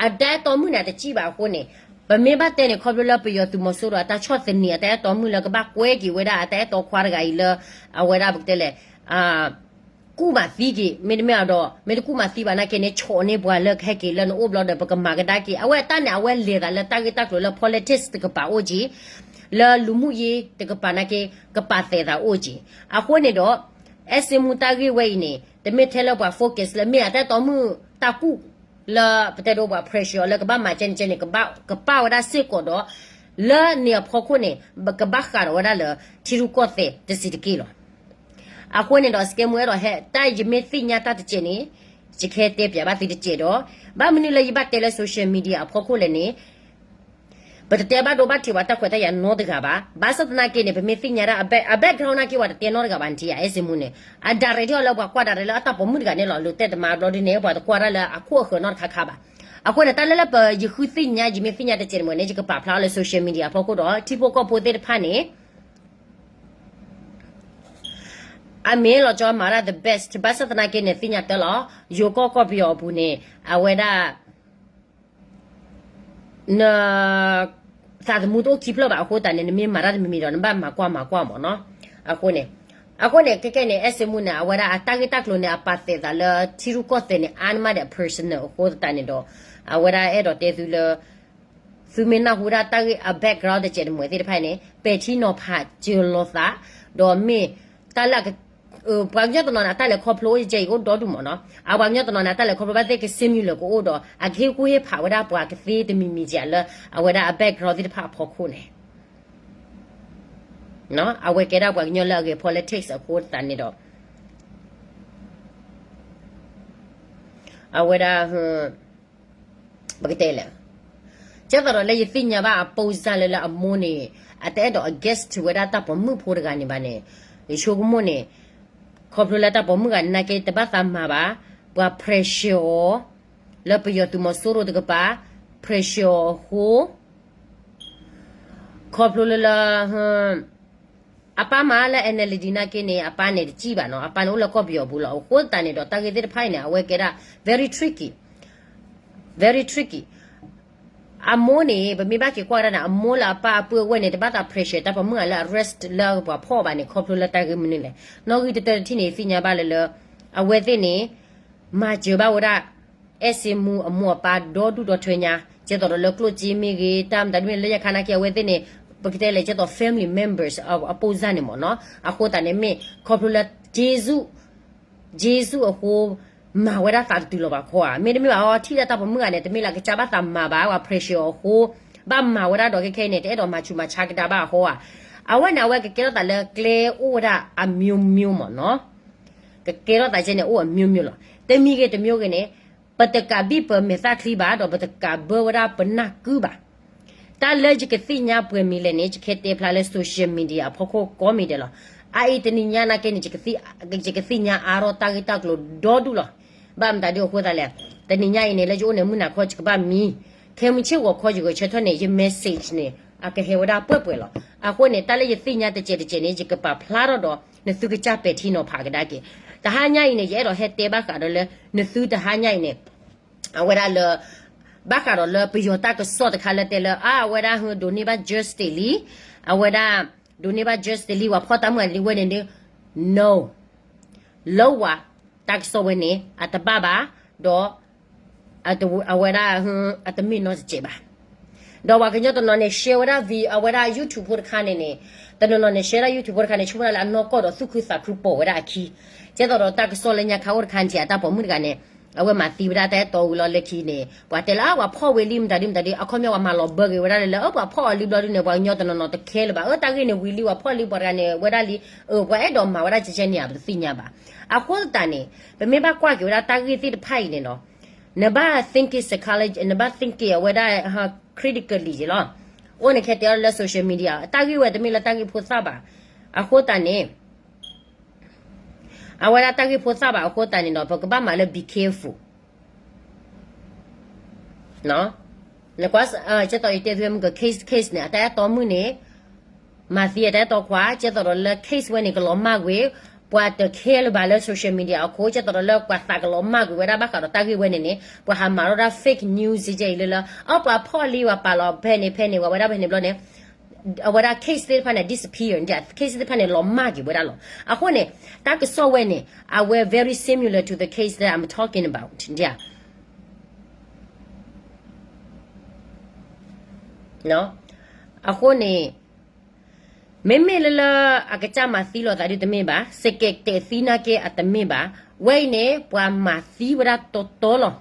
အတၢ်အဲၣ်တီမုၣ်န့ၣ် အတစံၣ်ဘၣ်အဃိန့ၣ် ပမ့ၢ်ဘၣ်တဲန့ၣ် ခီဖျိလၢပယီၤသုးမီၤစိရိၤအတၢ်ဆီၣ်သနံး အတၢ်အဲၣ်တီမုၣ်လၢကဘၣ်ကွဲက့ၤဝဲဒၣ် အတၢ်အဲၣ်တီခွါတဂၤအံၤလၢ အဝဲဒၣ်ပကတဲလဲၣ် ကူၣ်မၤသံက့ၤ မ့တမ့ၢ်ဒီး မ့ၢ်တကူၣ်မၤသံဘၣ်နာ်က့န့ၣ် ဆီၣ်န့ၢ်ပှၤလၢကဟဲက့ၤလၢနအိၣ်ဘျီဒီး ပကမၤကဒါက့ၤ အဝဲအတၢ်န့ၣ် အဝဲလဲၤသးလၢတၢ်ဂ့ၢ်တၢ်ကျိၤလၢ politics တကပၤအိၣ်က့ၤ လၢလူမှုရေးတကပၤနာ်က့ ကပာ်သဲးသးအိၣ်က့ၤ အဃိန့ၣ်ဒီး အဲၣ်စ့မူတၢ်ဂ့ၢ်ဝဲအံၤန့ၣ် တမ့ၢ်ထဲလၢပှၤ focus လၢမ့ၢ်အတၢ်အဲၣ်တီမုၣ်တၢ်ကူၣ် လၢပတဲဒိပှၤ pressure အီၤလၢကဘၣ်မၤကဲန့ၣ်ကဲန့ၣ် ကဘၣ်ကပာ်ဝဲဒၣ်စ့ၢ်ကီးဒီး လၢန့ၣ်အဖီခိၣ်န့ၣ် ကဘၣ်ဃးဒီးဝဲဒၣ်လၢ ထံရူၢ်ကီၢ်သဲးတစဲးတက့ၢ်လီၤ. အဃိန့ၣ်ဒီး စကဲမူအဲၣ်ဒိးဟဲ တၢ်ယမ့ၢ်သ့ၣ်ညါတၢ်တစဲးန့ၣ် ယကဟဲတဲပၠးဘၣ်သုတစဲးဒီး ဘၣ်မနုၤလၢယဘၣ်တဲလၢ social media အဖီခိၣ်လဲၣ်န့ၣ် ပတတဲဘၣ်ဒိဘၣ်ထံးပှၤတၢ်ခွဲးတၢ်ယာ်နီတဂၤဘၣ်. ဘၣ်ဆၣ်သနာ်က့န့ၣ် ပမ့ၢ်သ့ၣ်ညါဒၣ်အ back- အ background နာ်က့ ပှၤတတဲနီတဂၤဘၣ်န့ၣ် အဲၣ်စ့မူန့ၣ် အ direct ထီၣ်လၢပှၤကွၢ်ဒၣ်လၢအတၢ်ပိာ်မုၣ်တဂၤန့ၣ်လီၤ. လိာ်တဲာ်တမါဘျီဒ်န့ၣ် ပှၤတကွၢ်ဒၣ်လၢအခိၣ်အဃၢၤနီတခါခါဘၣ်. အဃိန့ၣ် တၢ်လၢလၢပယဃုသ့ၣ်ညါ ယမ့ၢ်သ့ၣ်ညါတစဲးန့ၣ်မ့ၢ်န့ၣ် ယကပာ်ဖျါအီၤလၢ social media အဖီခိၣ်ဒီး ထံဖိကီၢ်ဖိသ့ၣ်တဖၣ်န့ၣ် အမ့ၢ်လီၤကၠီမၤဒၣ် the best ဘၣ်ဆၣ်သနာ်က့န့ၣ် သ့ၣ်ညါတၢ်လီၤ. ယိၤကီၢ်ကီၢ်ပယီၤအပူၤန့ၣ် အဝဲဒၣ် န သးသမူတအိၣ်ခံဖျၢၣ်ဘၣ်အဃိသတးန့ၣ် နမ့ၢ်မၤတၢ်တမံၤမံၤဒီး နဘၣ်မၤကွၢ်မၤကွၢ်မ့ၢ်နီၤ. အဃိန့ၣ် အဃိန့ၣ် ခဲကဲန့ၣ် အဲၣ်စ့မူန့ၣ် အဝဲဒၣ်အတၢ်ဂ့ၢ်တၢ်ကျိၤန့ၣ် အပာ်သးသးလၢထံရူၢ်ကီၢ်သဲးန့ၣ် အါန့ၢ်မးဒီး personal အဃိသတးန့ၣ်ဒီး အဝဲဒၣ်အဲၣ်ဒိးတဲသုလၢ သုမ့ၢ်နၢ်ဟူဒၣ်တၢ်ဂ့ၢ်အ background တစဲးတမှဲၤသ့ၣ်တဖၣ်န့ၣ် ပဲာ်ထံနီၤဖးစၢၤလီၤသး ဒီးမ့ၢ်တၢ်လၢ ပှၤကညီတနီၤန့ၣ် အတၢ်လဲၤခီဖျိအိၣ်ယဲအံၤအိၣ်ဒီဒူၣ်မ့ၢ်နီၤ. အပှၤကညီတနီၤန့ၣ် အတၢ်လဲၤခီဖျိဘၣ်သ့ၣ်က similar ကအိၣ်ဒီး အကဟ့ၣ်ကူၣ်ဟ့ၣ်ဖးဝဲဒၣ်ပှၤကသ့တမံၤမံၤကလၢ အဝဲဒၣ်အ background သ့ၣ်တဖၣ်အဖီခိၣ်န့ၣ် အဝဲကဲဒၣ်ပှၤကညီလၢအဂဲၤ politics အဃိသတးန့ၣ်ဒီး အဝဲဒၣ် ပကတဲလဲၣ် ကဲသိးဒီးလၢယသ့ၣ်ညါဘၣ်အပိစၢ်လၢ လၢအမိၢ်န့ၣ် အတအဲၣ်ဒိး against ဝဲဒၣ်တၢ်ပိာ်မုၣ်ဖိတဂၤန့ၣ်ဘၣ်န့ၣ် ယဆိကမိၣ်န့ၣ် ခီဖျိလၢတၢ်ပိာ်မုၣ်ဂၤန့ၣ်နာ်က့ တဘၣ်သးမၤဘၣ် ပှၤ pressure အီၤ လၢပယီၤသုးမီၤစိရိၤတကပၤ pressure အီၤအဃိ ခီဖျိလၢလၢ အပၢ်မၤလၢ NLD နာ်က့န့ၣ် အပၢ်န့ၣ်တစံၣ်ဘၣ်နီၤ, အပၢ်န့ၣ်အိၣ်လၢကီၢ်ပယီၤပူၤလီၤ. အဃိသတးန့ၣ်ဒီး တၢ်ဂ့ၢ်သ့ၣ်တဖၣ်အံၤန့ၣ် အဝဲကဲဒၣ် very tricky, very tricky. အမိၢ်န့ၣ် ပမ့ၢ်ဘၣ်က့ၤကွၢ်ကဒါန့ၣ် အမိၢ်လၢအပၢ်အပုၢ်အဝဲၢ်န့ၣ် တဘၣ်သး pressure တၢ်ပိာ်မုၣ်ဂၤလၢ arrest လၢပှၤဖီၣ်ဘၣ်န့ၣ် ခီဖျိလၢတၢ်ဂ့ၢ်မနုၤလဲၣ်. နီၣ်ဂံၢ်တတၢတထံၣ်န့ၣ် ယသ့ၣ်ညါဘၣ်လၢလၢ အဝဲသ့ၣ်န့ၣ် မၤစၢၤဘၣ်ဝဲဒၣ် အဲၣ်စ့မူအမိၢ်အပၢ်ဒီဒူၣ်ဒီထၢညါ ကဲသိးဒီးလၢကျိၣ်စ့မ့ၢ်ဂ့ၤ တၢ်မတၤဒ်မ့ၢ်လၢယခါနာ်က့ အဝဲသ့ၣ်န့ၣ် ပကတဲလဲၣ် ကဲသိး family members အပိစၢ်န့ၣ်မ့ၢ်နီၤ. အဃိသတးန့ၣ် မ့ၢ်ခီဖျိလၢ Jesus, Jesus အဃိ မၤဝဲဒၣ်သးတတုၤလီၤဘၣ်ခီဧါ. မ့တမ့ၢ်ဘၣ်အီ ထံၣ်ဒၣ်တၢ်ပိာ်မုၣ်ဂၤန့ၣ် တမ့ၢ်လၢကစၢ်ဘၣ်သးမၤဘၣ် ပှၤ pressure အီၤအဃိ ဘၣ်မၤဝဲဒၣ်ဒီးခဲခဲအံၤန့ၣ် တအဲၣ်ဒိးမၤဆူးမၤဆါကဒါဘၣ်အဃိဧါ. အဝဲန့ၣ် အဝဲကကဲထီၣ်သးလၢကျဲအိၣ်ဝဲဒၣ်အမျိုးမျိုးမ့ၢ်နီၤ. ကကဲထီၣ်သးကဲန့ၣ် အိၣ်အမျိုးမျိုးလီၤ. တမံၤဂ့ၤတမျိုးဂ့ၤန့ၣ် ပတကးဘံၣ်ပမဲာ်သၣ်ချံဘၣ် ဒီးပတကးဘၢဝဲဒၣ်ပနၢ်ကုဘၣ်. တၢ်လၢယကသ့ၣ်ညါပှဲၤမံၤလဲၣ်န့ၣ် ယကဟဲတဲဖျါလၢ social media အဖီခိၣ်ကိးမံၤဒဲးလီၤ. အအံၤတနံၤညါနာ်က့န့ၣ် ယကသ့ၣ်ညါအါထီၣ်တၢ်ဂ့ၢ်တၢ်ကျိၤဒီဒူၣ်လီၤ. ဘၣ်မတၤဒ်အဃိသတးလဲၣ်, တနံၤညါအံၤန့ၣ် လၢယအိၣ်န့ၣ်မုၢ်နၤခီယကဘၣ်မံ ခဲမုၢ်ဆ့ၣ်ဂီၤခီယဂဲၤဆၢထၢၣ်န့ၣ် ယ message န့ၣ် အကဟဲဝဲဒၣ်ပှဲၤပှဲၤလီၤ. အဃိန့ၣ် တၢ်လၢယသ့ၣ်ညါတစဲးတစဲးန့ၣ် ယကပာ်ဖျါထီၣ်ဒီး နသုကစၢ်ပဲာ်ထံနီၤဖးကဒါက့ၤ. တဟါညါအံၤန့ၣ် ယအဲၣ်ဒိးဟဲတဲဘၣ်ဃးဒီးလၢ နသုတဟါညါအံၤန့ၣ် အဝဲဒၣ်လၢ ဘၣ်ဃးဒီးလၢပယီၤတၢ်ကစီၣ်တခါလၢတဲလၢ အါ အဝဲဒၣ် ဒိးန့ၢ်ဘၣ် justice လံ, အဝဲဒၣ် ဒိးန့ၢ်ဘၣ် justice လံ ပှၤဖီၣ်တၢ်မုၣ်ဂၤန့ၣ်ဝဲန့ၣ်န့ၣ် no လၢဝၤ တၢ်ကစီၣ်ဝဲန့ၣ် အတဘၣ်ဘၣ်, ဒီး အဝဲဒၣ် အတမ့ၢ်နီတစဲးဘၣ်. ဒီးပှၤကညီတနီၤန့ၣ် share ဝဲဒၣ် အဝဲဒၣ် YouTube ဖိတခါန့ၣ်န့ၣ်, တနီၤနီၤန့ၣ် share ဒၣ် YouTube ဖိတခါန့ၣ် ဆိကမိၣ်ဒၣ်လၢအနီၢ်ကီၢ်ဒီးသူၣ်ခုသးခုပိာ်ဝဲဒၣ်အခံ, ကဲသိးဒီးတၢ်ကစီၣ်လၢညါခါအိၣ်တခါန့ၣ် အတၢ်ပိာ်မုၣ်တဂၤန့ၣ် အဝဲမၤသံဝဲဒၣ်တၢ်အဲၣ်တီဝံၤလီၤလၢခံန့ၣ် ပှၤတဲလၢ အါ ပှၤဖီၣ်ဝံၤလံမတၤဒ်မတၤဒ် အခီပညီပှၤမၤလီၤဘၢက့ၤဝဲဒၣ်လၢလၢ အၢ ပှၤဖီၣ်အီၤလံဘျီဒ်န့ၣ် ပှၤကညီတနီၤနီၤတခဲလၢၤဘၣ် အၢ တၢ်ဂ့ၢ်န့ၣ်ဝံၤလံ ပှၤဖီၣ်လံ ပှၤတဂၤန့ၣ် ဝဲဒၣ်လံ အၢ ပှၤအဲၣ်ဒိးမၤဝဲဒၣ်ကဲကဲန့ၣ် ပတသ့ၣ်ညါဘၣ်. အဃိသတးန့ၣ် ပမ့ၢ်ဘၣ်ကွၢ်က့ၤဝဲဒၣ်တၢ်ဂ့ၢ်သ့ၣ်တဖၣ်အံၤန့ၣ်နီၤ နဘၣ် think it psychology နဘၣ် think it အဝဲဒၣ် critically လီၤ. အိၣ်န့ၣ်ခဲတဲအီၤလၢ social media တၢ်ဂ့ၢ်ဝဲတမ့ၢ်လၢတၢ်ဂ့ၢ်ဖိသၣ်ဘၣ်. အဃိသတးန့ၣ် အဝဲဒၣ်တၢ်ဂ့ၢ်ဖိသၣ်ဘၣ်အဃိသတးန့ၣ်ဒီး ပကဘၣ်မၤလၢ be careful နကွၢ် ကဲသိးယတဲသုဝဲမုၢ်က case case န့ၣ် အတၢ်အဲၣ်တီမုၣ်န့ၣ် မၤသံအတၢ်အဲၣ်တီခွါ ကဲသိးဒီးလၢ case ဝဲန့ၣ် ကလီၤမၢ်ကွံာ် ပှၤတခဲလၢၤဘၣ်လၢ social media အခိၣ် ကဲသိးဒီးလၢပှၤသးကလီၤမၢ်ကွံာ်ဝဲဒၣ်ဘၣ်ဃးဒီးတၢ်ဂ့ၢ်ဝဲန့ၣ်န့ၣ် ပှၤဟးမၤထီၣ်ဒၣ် fake news ကဲအံၤလၢလၢ အၢ ပှၤဖီၣ်လံ ပှၤပာ်လီၤဖဲန့ၣ်ဖဲန့ၣ် ပှၤဝဲဒၣ်ဖဲန့ၣ်ဘျီန့ၣ် အဝဲဒၣ် case သ့ၣ်တဖၣ်န့ၣ် disappear ဒ် case သ့ၣ်တဖၣ်န့ၣ် လီၤမၢ်က့ၤဝဲဒၣ်လီၤ. အဃိန့ၣ် တၢ်ကစီၣ်ဝဲန့ၣ် အဝဲ very similar to the case that I'm talking about ဒ် အဃိန့ၣ် မ့မ့ၢ်လၢလၢ အကစၢ်မၤသံလိာ်သးဒုးတမ့ၢ်ဘၣ်, စကဲးတဲာ်သံနာ်က့အတမ့ၢ်ဘၣ်, ဝဲအံၤန့ၣ် ပှၤမၤသံဝဲဒၣ်တီတီလီၤ.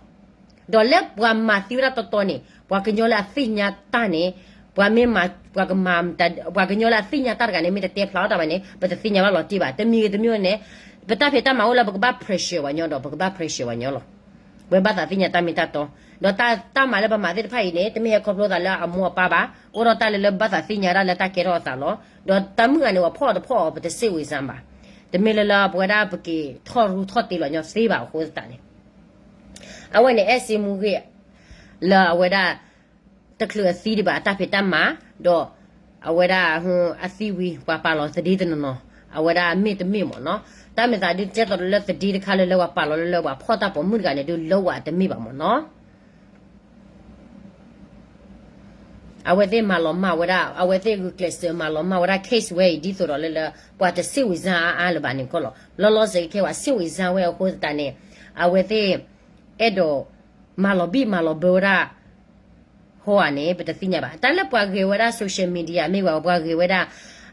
ဒီးလၢပှၤမၤသံဝဲဒၣ်တီတီန့ၣ် ပှၤကညီလၢအသ့ၣ်ညါတၢ်န့ၣ်, ပှၤမ့ၢ်မၤ, ပှၤကမၤ, ပှၤကညီလၢအသ့ၣ်ညါတၢ်တဂၤန့ၣ် မ့ၢ်တတဲဖျါထီၣ်တၢ်ဘၣ်န့ၣ် ပတသ့ၣ်ညါဘၣ်လီၤတံၢ်ဘၣ်. တမံၤဂ့ၤတမံၤန့ၣ် ပတၢ်ဖံးတၢ်မၤအိၣ်လၢပကဘၣ် pressure ပှၤကညီဒီး ပကဘၣ် pressure ပှၤကညီလီၤ. ဝဲဘၣ်သးသ့ၣ်ညါတၢ်မ့ၢ်တၢ်တီ, ဒီးတၢ်, တၢ်မၤလၢပမၤသ့ၣ်တဖၣ်အံၤန့ၣ် တမ့ၢ်ဟဲခီဖျိသးလၢအမိၢ်အပၢ်ဘၣ်, အိၣ်ဒီးတၢ်လၢလၢဘၣ်သးသ့ၣ်ညါဒၣ်လၢတၢ်ကဲထီၣ်အသးလီၤ. ဒီးတၢ်မုၢ်ဂၤန့ၣ် ပှၤဖီၣ်အီၤတဖီၣ်အီၤ ပတစ့ဝံစၢ်ဘၣ်. တမ့ၢ်လၢလၢပဝဲဒၣ်ပက့ၤထီၣ်ရူထီၣ်တ့လီၤညီသ့ဘၣ်အဃိသတးန့ၣ် အဝဲန့ၣ် အဲၣ်စ့မူဂ့ၢ် လၢအဝဲဒၣ် တချုးအသံဒံးဘၣ် အတၢ်ဖံးတၢ်မၤ, ဒီးအဝဲဒၣ် အသံဝံၤ ပှၤပာ်လီၤသဒ့တနီၤနီၤ, အဝဲဒၣ်မ့ၢ်တမ့ၢ်မ့ၢ်နီၤ. တၢ်မ့ၢ်သးဒုး ကဲသိးဒီးလၢသဒ့တခါလၢလၢပှၤပာ်လီၤလၢလၢပှၤဖီၣ်တၢ်ပိာ်မုၣ်တဂၤန့ၣ် ဒုးလၢဝဲတမ့ၢ်ဘၣ်မ့ၢ်နီၤ. အဝဲသ့ၣ်မၤလီၤမၢ်ဝဲဒၣ်, အဝဲသ့ၣ်ဂုာ်ကျဲးစၢးမၤလီၤမၢ်ဝဲဒၣ် case ဝဲအံၤ ဒ်သိးဒီးလၢလၢ ပှၤတစ့ဝံစၢ်အါအါလၢၤဘၣ်န့ၣ်ကီးလီၤ. လီၤလီၤဆဲးကဲဝဲ စ့ဝံစၢ်ဝဲအဃိသတးန့ၣ် အဝဲသ့ၣ် အဲၣ်ဒိး မၤလီၤဘံၣ်မၤလီၤဘၢဝဲဒၣ် ဟီဧါန့ၣ် ပတသ့ၣ်ညါဘၣ်. တၢ်လၢပှၤဂ့ၤဝဲဒၣ် social media မ့ၢ်ဝဲ ပှၤဂ့ၤဝဲဒၣ်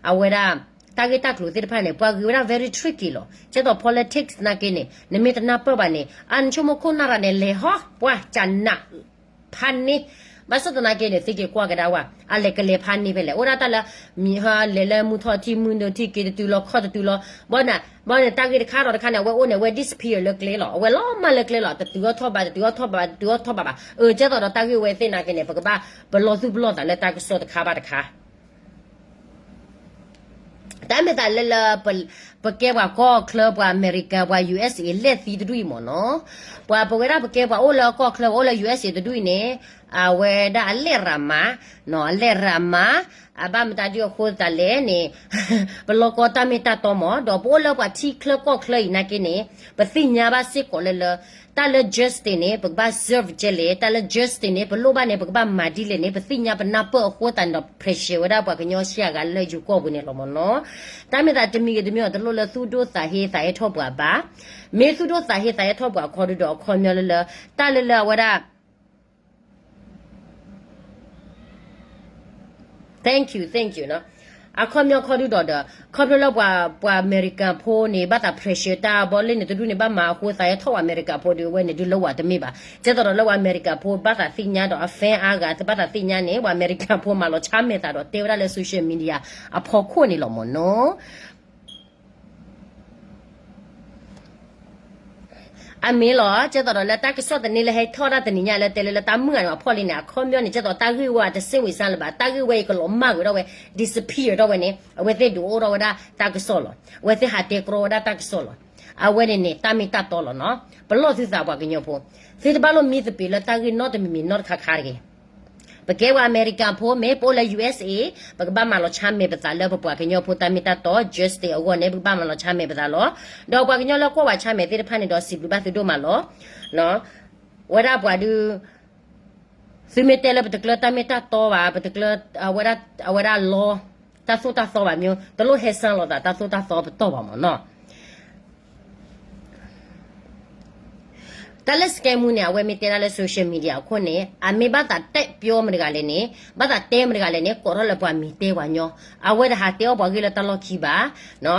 အဝဲဒၣ် တၢ်ဂ့ၢ်တၢ်ကျိၤသ့ၣ်တဖၣ်န့ၣ် ပှၤဂ့ၤဝဲဒၣ် very tricky လီၤ. ကဲသိး politics နာ်က့န့ၣ် နမ့ၢ်တနၢ်ပၢၢ်ဘၣ်န့ၣ် အနဆိကမိၣ်ခိၣ်နၢ်ရၤန့ၣ် လဲၤဟီ ပှၤကနး ဖးန့ၢ်, ဘၣ်ဆၣ်သနာ်က့န့ၣ် သုက့ၤကွၢ်ကဒါဝဲ အလဲၤကလဲၤဖးန့ၢ်ဖဲလဲၣ်. အိၣ်ဒၣ်တၢ်လၢ မံၤဟါလဲၤလၢမုၢ်ထီၣ်ထံၣ်မုၢ်နုာ်ထံၣ် က့ၤတတုၤလီၤခီၣ်တတုၤလီၤ. ဘၣ်န့ၣ် ဘၣ်န့ၣ် တၢ်ဂ့ၢ်တခါဒီးတခါန့ၣ် အဝဲအိၣ်န့ၣ် အဝဲ disappear လၢကျဲလီၤ. အဝဲလီၤမၢ်လၢကျဲလီၤ. တတုၤအီၣ်ထီၣ်ဘး တတုၤအီၣ်ထီၣ်ဘး တတုၤအီၣ်ထီၣ်ဘးဘၣ်. အၢ ကဲသိးဒီးတၢ်ဂ့ၢ်ဝဲသ့ၣ်နာ်က့န့ၣ် ပကဘၣ်ပလီၢ်သူၣ်ပလီၢ်သးလၢတၢ်ကစီၣ်တခါဘၣ်တခါ တၢ်မ့ၢ်သးလၢလၢ ပကဲပှၤကီၢ်ချၢ ပှၤအမဲရကၤ ပှၤ ယူၣ်အ့ၣ်စ့ၣ် လဲၣ်သံတဒူၣ်အံၤမ့ၢ်နီၤ. ပှၤပဝဲဒၣ်ပကဲပှၤအိၣ်လၢကီၢ်ချၢ ပှၤအိၣ်လၢ ယူၣ်အ့ၣ်စ့ၣ် တဒူၣ်အံၤန့ၣ် အဝဲဒၣ်အလဲၣ်ရၤမး, အလဲၣ်ရၤမး, အဘၣ်မတၤဒုအဃိသတးလဲၣ်န့ၣ် ပလီၢ်ကီတၢ်မ့ၢ်တၢ်တီမ့ၢ်, ဒီးပအိၣ်လၢပှၤထံချၢကီၢ်ချၢအံၤနာ်က့န့ၣ် ပသ့ၣ်ညါဘၣ်စ့ၢ်ကီးလၢလၢ တၢ်လၢ justice န့ၣ် ပကဘၣ် serve ကဲလဲၣ်, တၢ်လၢ justice န့ၣ် ပလိၣ်ဘၣ်န့ၣ် ပကဘၣ်မၤဒ်လဲၣ်န့ၣ် ပသ့ၣ်ညါပနၢ်ပၢၢ်အဃိသတးန့ၣ်ဒီး pressure ဝဲဒၣ်ပှၤကညီဆံးအဂၤလၢယိၤကီၢ်ပူၤန့ၣ်လီၤမ့ၢ်နီၤ. တၢ်မ့ၢ်သးတမံၤဂ့ၤတမံၤအီၤ တလိၣ်လၢသူၣ်ဒိၣ်သးဟ့သးဟဲထီၣ်ပှၤဘၣ်. မ့ၢ်သူၣ်ဒိၣ်သးဟ့သးဟဲထီၣ်ပှၤအခီဒုဒီး အခီပညီလၢလၢ တၢ်လၢလၢအဝဲဒၣ် thank you, thank you နီၤ. အခီပညီခီဒုဒီးဒီး ခီဖျိလၢပှၤ ပှၤအမဲရကၤဖိန့ၣ် ဘၣ်သး pressure တၢ်ဘီလ့ၣ်န့ၣ်တဒူၣ်န့ၣ် ဘၣ်မၤအဃိသးဟဲထီၣ်ပှၤအမဲရကၤဖိဒုး အဝဲန့ၣ်ဒုးလၢဝဲတမ့ၢ်ဘၣ်. ကဲသိးဒီးလၢပှၤအမဲရကၤဖိ ဘၣ်သးသ့ၣ်ညါဒီး အ fan အါဂၤ ဘၣ်သးသ့ၣ်ညါန့ၣ် ပှၤအမဲရကၤဖိမၤလီၤဆါမဲာ်သးဒီးတဲဝဲဒၣ်လၢ social media အဖီခိၣ်န့ၣ်လီၤမ့ၢ်နီၤ. အမ့ၢ်လီၤ, ကဲသိးဒီးလၢတၢ်ကစီၣ်သန့လၢဟဲထီၣ်ဒၣ်တနံၤညါလၢတဲလၢလၢတၢ်မုၢ်ဂၤန့ၣ် အဖီၣ်လံန့ၣ် အခီပညီန့ၣ် ကဲသိးတၢ်ဂ့ၢ်ဝဲတစ့ဝံစၢ်လၢၤဘၣ်, တၢ်ဂ့ၢ်ဝဲအံၤကလီၤမၢ်ဂ့ၤထီၣ်ဝဲ disappear ထီၣ်ဝဲန့ၣ် အဝဲသ့ၣ်ဒုးအိၣ်ထီၣ်ဝဲဒၣ်တၢ်ကစီၣ်လီၤ. အဝဲသ့ၣ်ဟးတဲကြီဝဲဒၣ်တၢ်ကစီၣ်လီၤ. အဝဲန့ၣ်န့ၣ် တၢ်မ့ၢ်တၢ်တီလီၤနီၤ. ပလီၢ်သုသးပှၤကညီဖိ, သုတဘၣ်လိၣ်မံသပ့ၤလၢတၢ်ဂ့ၢ်နီတမံၤမံၤနီတခါခါတဂ့ၤ. ပကဲပှၤအမဲရကၤဖိ မ့ၢ်ပအိၣ်လၢ ယူၣ်အ့ၣ်စ့ၣ် ပကဘၣ်မၤလီၤဆါမဲာ်ပသးလၢပပှၤကညီဖိတၢ်မ့ၢ်တၢ်တီ justice အဂီၢ်န့ၣ် ပကဘၣ်မၤလီၤဆါမဲာ်ပသးလီၤ. ဒီးပှၤကညီလၢကွၢ်ဝဲဆါမဲာ်သ့ၣ်တဖၣ်န့ၣ်ဒီး စံးဘျုးဘၣ်သုဒိၣ်မးလီၤ. ဝဲဒၣ်ပှၤဒုး သုမ့ၢ်တဲလၢပတကျၢၤတၢ်မ့ၢ်တၢ်တီဘၣ်, ပတကျၢၤ အဝဲဒၣ် အဝဲဒၣ်လီ တၢ်သိၣ်တၢ်သီဘၣ်မ့ၢ် တလိၣ်ဟဲစၢ်လိာ်သးတၢ်သိၣ်တၢ်သီပတီၢ်ဘၣ်မ့ၢ်နီၤ. တၢ်လၢ scam မူန့ၣ် အဝဲမ့ၢ်တဲဒၣ်လၢ social media အခိၣ်န့ၣ် အမ့ၢ်ဘၣ်သးတဲပျီမတၤတဂၤလဲၣ်န့ၣ် ဘၣ်သးတဲမတၤတဂၤလဲၣ်န့ၣ် ကိးထီၣ်လၢပှၤမံၤတဲပှၤကညီ, အဝဲတဟးတဲအီၣ်ပှၤဂ့ၢ်လၢတၢ်လီၢ်ခံဘၣ်,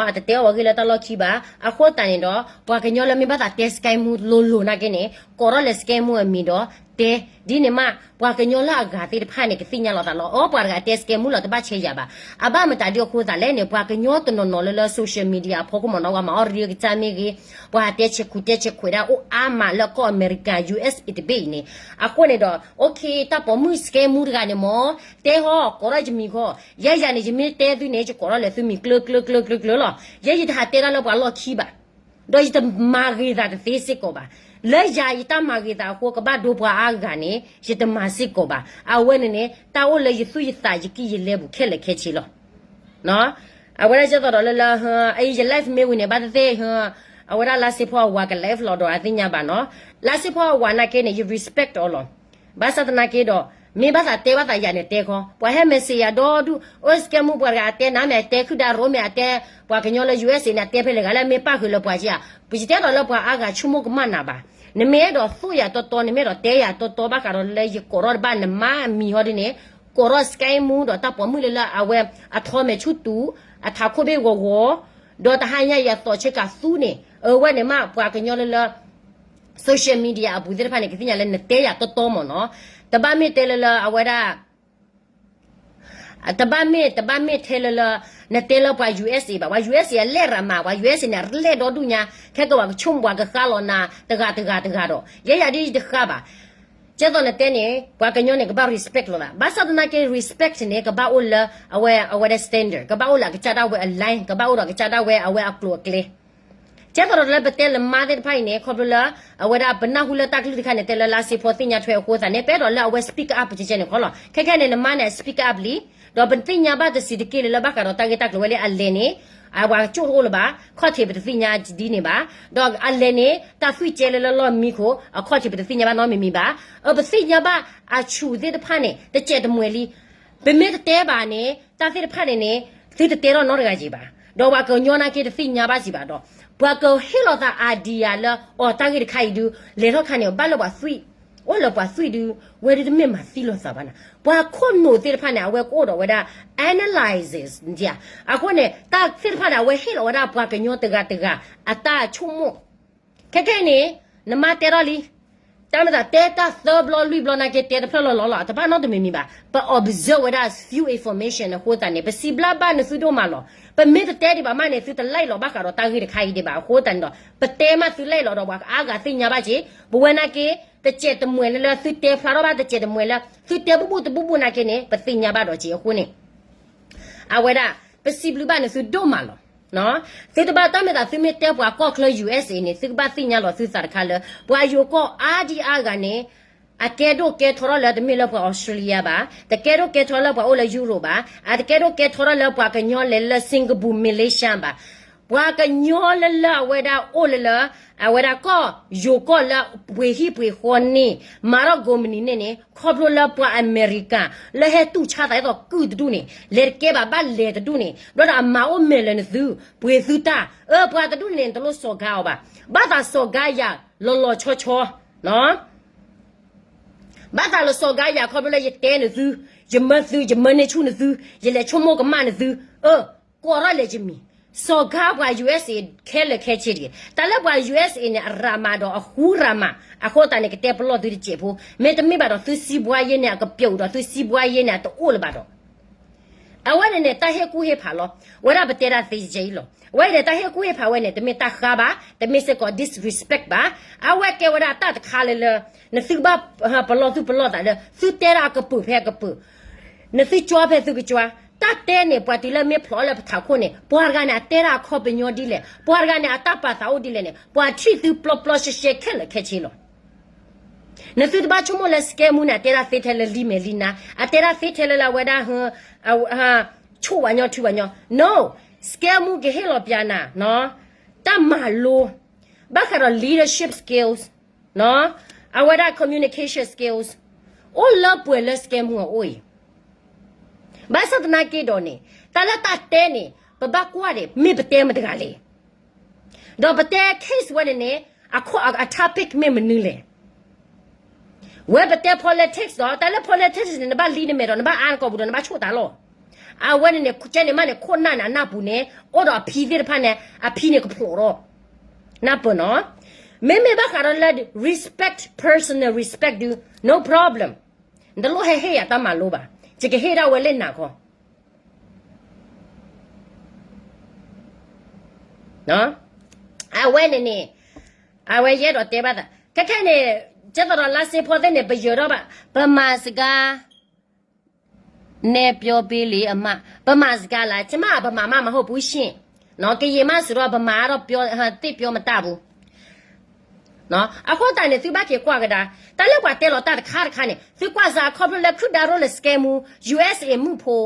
အတတဲအီၣ်ပှၤဂ့ၢ်လၢတၢ်လီၢ်ခံဘၣ်. အဃိသတးန့ၣ်ဒီး ပှၤကညီလၢမ့ၢ်ဘၣ်သးတဲ scam မူလိၤလိၤနာ်က့န့ၣ် ကိးထီၣ်လၢ scam မူအမံၤဒီး တဲ, ဒ်န့ၣ်မး ပှၤကညီလၢအဂၤသ့ၣ်တဖၣ်န့ၣ် ကသ့ၣ်ညါလီၤသးလီၤ. အိ ပှၤတဂၤတဲ scam မူလီၤ တဘၣ်ဆဲးယၤဘၣ်. အဘၣ်မတၤဒ်အဃိသးလဲၣ်န့ၣ် ပှၤကညီတနီၤနီၤလၢလၢ social media အဖီခိၣ်မ့ၢ်နီၤ ပှၤမၤအီၣ်ရ့ကစၢ်မ့ၢ်ဂ့ၤ, ပှၤဟးတဲဆဲးခူတဲဆဲးခွဲးဒၣ်အိၣ်အါမးလၢကီၢ်အမဲရကၤ ယူႇအ့ၣ်စ့ၣ် တဘ့ၣ်အံၤန့ၣ်, အဃိန့ၣ်ဒီး okay တၢ်ပိာ်မုၣ် scam မူတဂၤန့ၣ်မ့ၢ် တဲဟီ ကိးထီၣ်ယမံၤခီ, ယဲယၤန့ၣ် ယမ့ၢ်တဲသုန့ၣ် ယကိးထီၣ်လဲၤသုမံၤကျၢၤကျၢၤကျၢၤကျၢၤလီၤ. ယဲယတဟးတဲတၢ်လၢပှၤလီၢ်ခံဘၣ် ဒီးယတမၤဂ့ၤသးတသ့စ့ၢ်ကီးဘၣ်. လၢယၤယတၢ်မၤဂ့ၤသးအဃိ ကဘၣ်ဒိပှၤအါဂၤန့ၣ် ယတမၤစ့ၢ်ကီးဘၣ်. အဝဲန့ၣ်န့ၣ် တၢ်အိၣ်လၢယသူၣ်ယသးယကံၢ်ယလဲပူၤခဲလၢာ်ခဲဆ့လီၤ. အဝဲဒၣ်ကဲသိးဒီးလၢလၢ အံၤယ live မ့ၢ်ဝံၤန့ၣ် ဘၣ်သ့ၣ်သ့ၣ် အဝဲဒၣ်လါစ့ဖီအဝၤက live လီၤဒီးအသ့ၣ်ညါဘၣ်နီၤ. လါစ့ဖီအဝၤနာ်က့န့ၣ် ယ respect အီၤလီၤ. ဘၣ်ဆၣ်သနာ်က့ဒီး မ့ၢ်ဘၣ်သးတဲဘၣ်သးယၤန့ၣ်တဲခီ, ပှၤဟဲ message ယၤဒီဒူၣ်, အိၣ် scam မူပှၤတဂၤအတဲနၤမ့ၢ်အတဲခုၣ်ဒၣ်ရိမ့ၢ်အတဲ ပှၤကညီလၢ ယူႇအ့ၣ်စ့ၣ် န့ၣ် အတဲဖဲလဲၣ်ဂၤလၢမ့ၢ်ပၣ်ဃုာ်လၢပှၤက့ဧါ. ပယတဲဒီးလၢပှၤအါဂၤဆိကမိၣ်ကမၣ်နၤဘၣ်. နမ့ၢ်အဲၣ်ဒိးသိၣ်ယၤတီတီ နမ့ၢ်အဲၣ်ဒိးတဲယၤတီတီ ဘၣ်ဃးဒီးလၢယကိးထီၣ်တဘၣ်နမါအမံၤဟီဒ်န့ၣ် ကိးထီၣ် scam မူ ဒီးတၢ်ပိာ်မုၣ်လၢလၢအဝဲ အထီမဲာ်ဆူၣ်တူာ် အထးခိၣ်ဘ့ၣ်ဂီၤဂီၤ, ဒီးတဟါညါအံၤအသီးဆၢကးသူန့ၣ် အဝဲန့ၣ်မး ပှၤကညီလၢလၢ social media အပူၤသ့ၣ်တဖၣ်န့ၣ် ကသ့ၣ်ညါလၢနတဲယၤတီတီမ့ၢ်နီၤ, တဘၣ်မ့ၢ်တဲလၢလၢအဝဲဒၣ် တဘၣ်မ့ၢ် တဘၣ်မ့ၢ်ထဲလၢလၢ နတဲလၢပှၤ USA ဘၣ်, ပှၤ USA အလဲၢ်ရၤမး, ပှၤ USA န့ၣ် အလဲၢ်ဒီဒူၣ်ညါ, ခဲကဘၣ်ကဆိကမိၣ်ပှၤကဃါလီၤနၤ တဂၤတဂၤတဂၤဒီး ယဲယၤဒ်တဃါဘၣ်. ကဲသိးနတဲန့ၣ် ပှၤကညီန့ၣ် ကဘၣ် respect လီၤသး, ဘၣ်ဆၣ်သနာ်က့ respect န့ၣ် ကဘၣ်အိၣ်လၢ အဝဲ အဝဲဒၣ် standard, ကဘၣ်အိၣ်လၢအကစၢ်ဒၣ်ဝဲအ line, ကဘၣ်အိၣ်ဒီးကစၢ်ဒၣ်ဝဲအဝဲအကျိၤအကျဲ ကဲသိးဒီးလၢပတဲလၢမါသ့ၣ်တဖၣ်အံၤန့ၣ် ခီဖျိလၢ အဝဲဒၣ်ပနၢ်ဟူလၢတၢ်ကလုၢ်တခါန့ၣ် တဲလၢလါစ့ဖီသ့ၣ်ညါထွဲအဃိသတးန့ၣ် ပအဲၣ်ဒိးလၢအဝဲ speak up ကဲကဲန့ၣ် နမါန့ၣ် speak up လံ, ဒီးပသ့ၣ်ညါဘၣ်တစံးတက့ၢ်လၢလၢဘၣ်ဃးဒီးတၢ်ဂ့ၢ်တၢ်ကျိၤဝဲလၢအလဲၤန့ၣ် အဝဲကၠိၣ်တအိၣ်လၢၤဘၣ်, ခီၣ်ထံးပတသ့ၣ်ညါဒ်န့ၣ်ဘၣ်, ဒီးအလဲၤန့ၣ် တၢ်သွံၣ်ကဲလၢလၢလီၢ်မံခိၣ် အခီၣ်ထံးပတသ့ၣ်ညါဘၣ်နီတမံၤမံၤဘၣ်. အပသ့ၣ်ညါဘၣ်အဆူၣ်သ့ၣ်တဖၣ်န့ၣ် တစဲးတမှဲၤလံ ပမ့ၢ်တတဲဘၣ်န့ၣ် တၢ်သ့ၣ်တဖၣ်န့ၣ်န့ၣ် သုတတဲထီၣ်နီတဂၤက့ၤဘၣ်, ဒီးပှၤကညီနာ်က့တသ့ၣ်ညါဘၣ်စံးဘၣ်ဒီး ပှၤကဟ့ၣ်လီၤသး idea လၢ အီၤတၢ်ဂ့ၢ်တခါအံၤဒု လဲၤထီၣ်ခါန့ၣ် ဘၣ်လၢပှၤသွံၣ်, အိၣ်လၢပှၤသွံၣ်ဒု ဝဲဒုတမ့ၢ်မၤသံလိာ်သးဘၣ်နၤ, ပှၤခိၣ်နူာ်သ့ၣ်တဖၣ်န့ၣ် အဝဲကအိၣ်ဒီးဝဲဒၣ် analysis အဃိန့ၣ် တၢ်သ့ၣ်တဖၣ်န့ၣ် အဝဲဟ့ၣ်လီၤဝဲဒၣ်ပှၤကညီတဂၤတဂၤ အတၢ်ဆိကမိၣ် ခဲခဲအံၤန့ၣ် နမါတဲထီၣ်လံ, တၢ်မ့ၢ်သးတဲတၢ်သၢဘျီလွံၢ်ဘျီနာ်က့တဲတဖျၢၣ်လီၤလီၤလီၤ အတဘၣ်နီတမံၤမံၤဘၣ်, ပ observe ဝဲဒၣ် few information အဃိသတးန့ၣ် ပစံးဘျုးဘၣ်နသုဒိၣ်မးလီၤ. ပမ့ၢ်တတဲဒံးဘၣ်မးန့ၣ် သုတလဲၤလီၤဘၣ်ဃးဒီးတၢ်ဂ့ၢ်တခါအံၤဒံးဘၣ်အဃိသတးန့ၣ်ဒီး ပတဲမးသုလဲၤလီၤဒီးပှၤအါဂၤသ့ၣ်ညါဘၣ်က့ၤ, ပဝဲနာ်က့ တစဲးတမှဲၤလၢလၢသုတဲဖျါထီၣ်ဘၣ်တစဲးတမှဲၤလၢ သုတဲဘူၣ်ဘူၣ်တဘူၣ်ဘူၣ်နာ်က့န့ၣ် ပသ့ၣ်ညါဘၣ်ဒီးက့ၤအဃိန့ၣ် အဝဲဒၣ် ပစံးဘျုးဘၣ်နသုဒိၣ်မးလီၤ. သုတဘၣ်တၢ်မ့ၢ်သးသုမ့ၢ်တဲပှၤကီၢ်ချၢ USA န့ၣ် သုကဘၣ်သ့ၣ်ညါလီၤသုသးတခါလၢ ပှၤယိၤကီၢ်အါဒံအါဂၤန့ၣ် အကဲဒိၣ်ကဲထီထီၣ်လၢတမ့ၢ်လၢပှၤ Australia ဘၣ်, တကဲဒိၣ်ကဲထီလၢပှၤအိၣ်လၢ Europe ဘၣ်, အတကဲဒိၣ်ကဲထီထီၣ်လၢပှၤကညီလဲၤလၢ Singapore Malaysia ဘၣ်, ပှၤကညီလၢလၢအဝဲဒၣ်အိၣ်လၢလၢ အဝဲဒၣ်ကီၢ်ယိၤကီၢ်လၢပှ့ၤဟံၣ်ပှ့ၤဃီန့ၣ် မၤထီၣ်ကိးမုၢ်နံၤန့ၣ်န့ၣ် ခီဖျိလၢပှၤအမဲရကၤ လၢဟဲတူၢ်ဆါသးဒ်သိးကုၢ်တဒူၣ်န့ၣ် လဲၤတကဲဘၣ်ဘၣ်လဲၤတဒူၣ်န့ၣ် ဘျီဒီးအမၤအိၣ်မဲာ်လၢနသု ပှ့ၤသုတၢ်, အၢ ပှၤတဒူၣ်န့ၣ်န့ၣ် နတလိၣ်စီၤကါအီၤဘၣ်, ဘၣ်သးစီၤကါယၤလီၤလီၤဆီဆီ ဘၣ်သးလၢစီၤကါယၤခီဖျိလၢယတဲနသု, ယမၢသု ယမၢန့ၢ်ဆူၣ်နသု, ယလဲၤဆိကမိၣ်ကမၣ်နသု, အၢ ကိးထီၣ်လဲၤယမံၤ, စီၤကါပှၤ USA ခဲလၢာ်ခဲဆ့တဂ့ၤ, တၢ်လၢပှၤ USA န့ၣ် အရၤမးဒီးအဃူရၤမး, အဃိသတးန့ၣ် ကတဲပလီၢ်သုတစဲးဖိ, မ့တမ့ၢ်ဘၣ်ဒီးသုစံးဘှါယဲန့ၣ် အကပျိာ်ဒီးသုစံးဘှါယဲန့ၣ် အတအိၣ်လၢၤဘၣ်ဒီး အဝဲန့ၣ်န့ၣ် တၢ်ဟ့ၣ်ကူၣ်ဟ့ၣ်ဖးလီၤ, ဝဲဒၣ်ပတဲဒၣ်သ့ယဲအံၤလီၤ, ဝဲန့ၣ် တၢ်ဟ့ၣ်ကူၣ်ဟ့ၣ်ဖးဝဲန့ၣ် တမ့ၢ်တၢ်ဃါဘၣ်, တမ့ၢ်စ့ၢ်ကီး disrespect ဘၣ်, အဝဲကဲဝဲဒၣ်တၢ်တခါလၢလၢ နသုကဘၣ်ပလီၢ်သုပလီၢ်သးလၢ သုတဲဒၣ်အကပၢၤဖဲအကပၢၤ, နသုကၠွါဖဲသုကၠွါ, တၢ်တဲန့ၣ် ပှၤတုၤလၢမ့ၢ်ဖျိးလၢပထးခိၣ်န့ၣ် ပှၤတဂၤန့ၣ် အတဲဒၣ်အခီပညီဒ်လဲၣ်, ပှၤတဂၤန့ၣ် အတၢ်ပာ်သးအိၣ်ဒ်လဲၣ်န့ၣ် ပှၤထံၣ်သုပျီပျီရှဲရှဲခဲလၢာ်ခဲဆ့လီၤ. နသုတဘၣ်ဆိကမိၣ်လၢ scam မူန့ၣ် အတဲဒၣ်သ့ထဲလၢလံမဲာ်လံနါ, အတဲဒၣ်သ့ထဲလၢလၢအဝဲဒၣ် ဆိၣ်ဝဲညီထုဝဲညီ, no, scam မူကဟ့ၣ်လီၤပျါနၤ တၢ်မၤလိ, ဘၣ်ဃးဒီး leadership skills, အဝဲဒၣ် communication skills, အိၣ်လၢပှဲၤလၢ scam မူအအိၣ်အံၤ, ဘၣ်ဆၣ်သနာ်က့ဒီးန့ၣ် တၢ်လၢတၢ်တဲန့ၣ် ပဘၣ်ကွၢ်ဒံး မ့ၢ်ပတဲမတၤတဂၤလဲၣ် ဒီးပတဲ case ဝဲန့ၣ်န့ၣ် အ topic မ့ၢ်မနုၤလဲၣ်. ဝဲပတဲ politics ဒီး တၢ်လၢ politics န့ၣ် နဘၣ်လံနမဲာ်ဒီး နဘၣ်အါနကိာ်ပူၤဒီး နဘၣ်ဆိၣ်တၢ်လီၤ. အဝဲန့ၣ်န့ၣ် ကဲန့ၣ်မးန့ၣ် ခိၣ်နၢ်န့ၣ် အနၢ်ပူၤန့ၣ် အိၣ်ဒီးအဖံသ့ၣ်တဖၣ်န့ၣ် အဖံန့ၣ်ကဖျိးထီၣ် နၢ်ပၢၢ်နီၤ. မ့မ့ၢ်ဘၣ်ဃးဒီးလၢ respect, personal respect ဒု no problem. နတလိၣ်ဟဲဟ့ၣ်ယၤတၢ်မၤလိဘၣ်, ယကဟ့ၣ်ဒၣ်ဝဲလၢနၤခီ အဝဲန့ၣ်န့ၣ် အဝဲယအဲၣ်ဒိးတဲဘၣ်သး ခဲခဲန့ၣ် ကဲသိးဒီးလါစ့ဖီသ့ၣ်န့ၣ် ပယၢၤထီၣ်ဘၣ် ပမၤစကား နဲပြောပေးလေအမ ပမၤစကားလၢ ကျမ ဗမာမှ မဟုတ်ဘူးရှင့်, ကရင်မှ ဆိုတော့ ဗမာကတော့ ပြော သ့ပြောမတတ်ဘူး. အဃိသတးန့ၣ် သုဘၣ်က့ၤကွၢ်ကဒါ တၢ်လၢပှၤတဲလီၤတၢ်တခါတခါန့ၣ် သုကွၢ်စ့ၢ် ခီဖျိလၢ ခုၣ်ဒါရိၣ်လၢ scam မူ USA မုၣ်ဖိ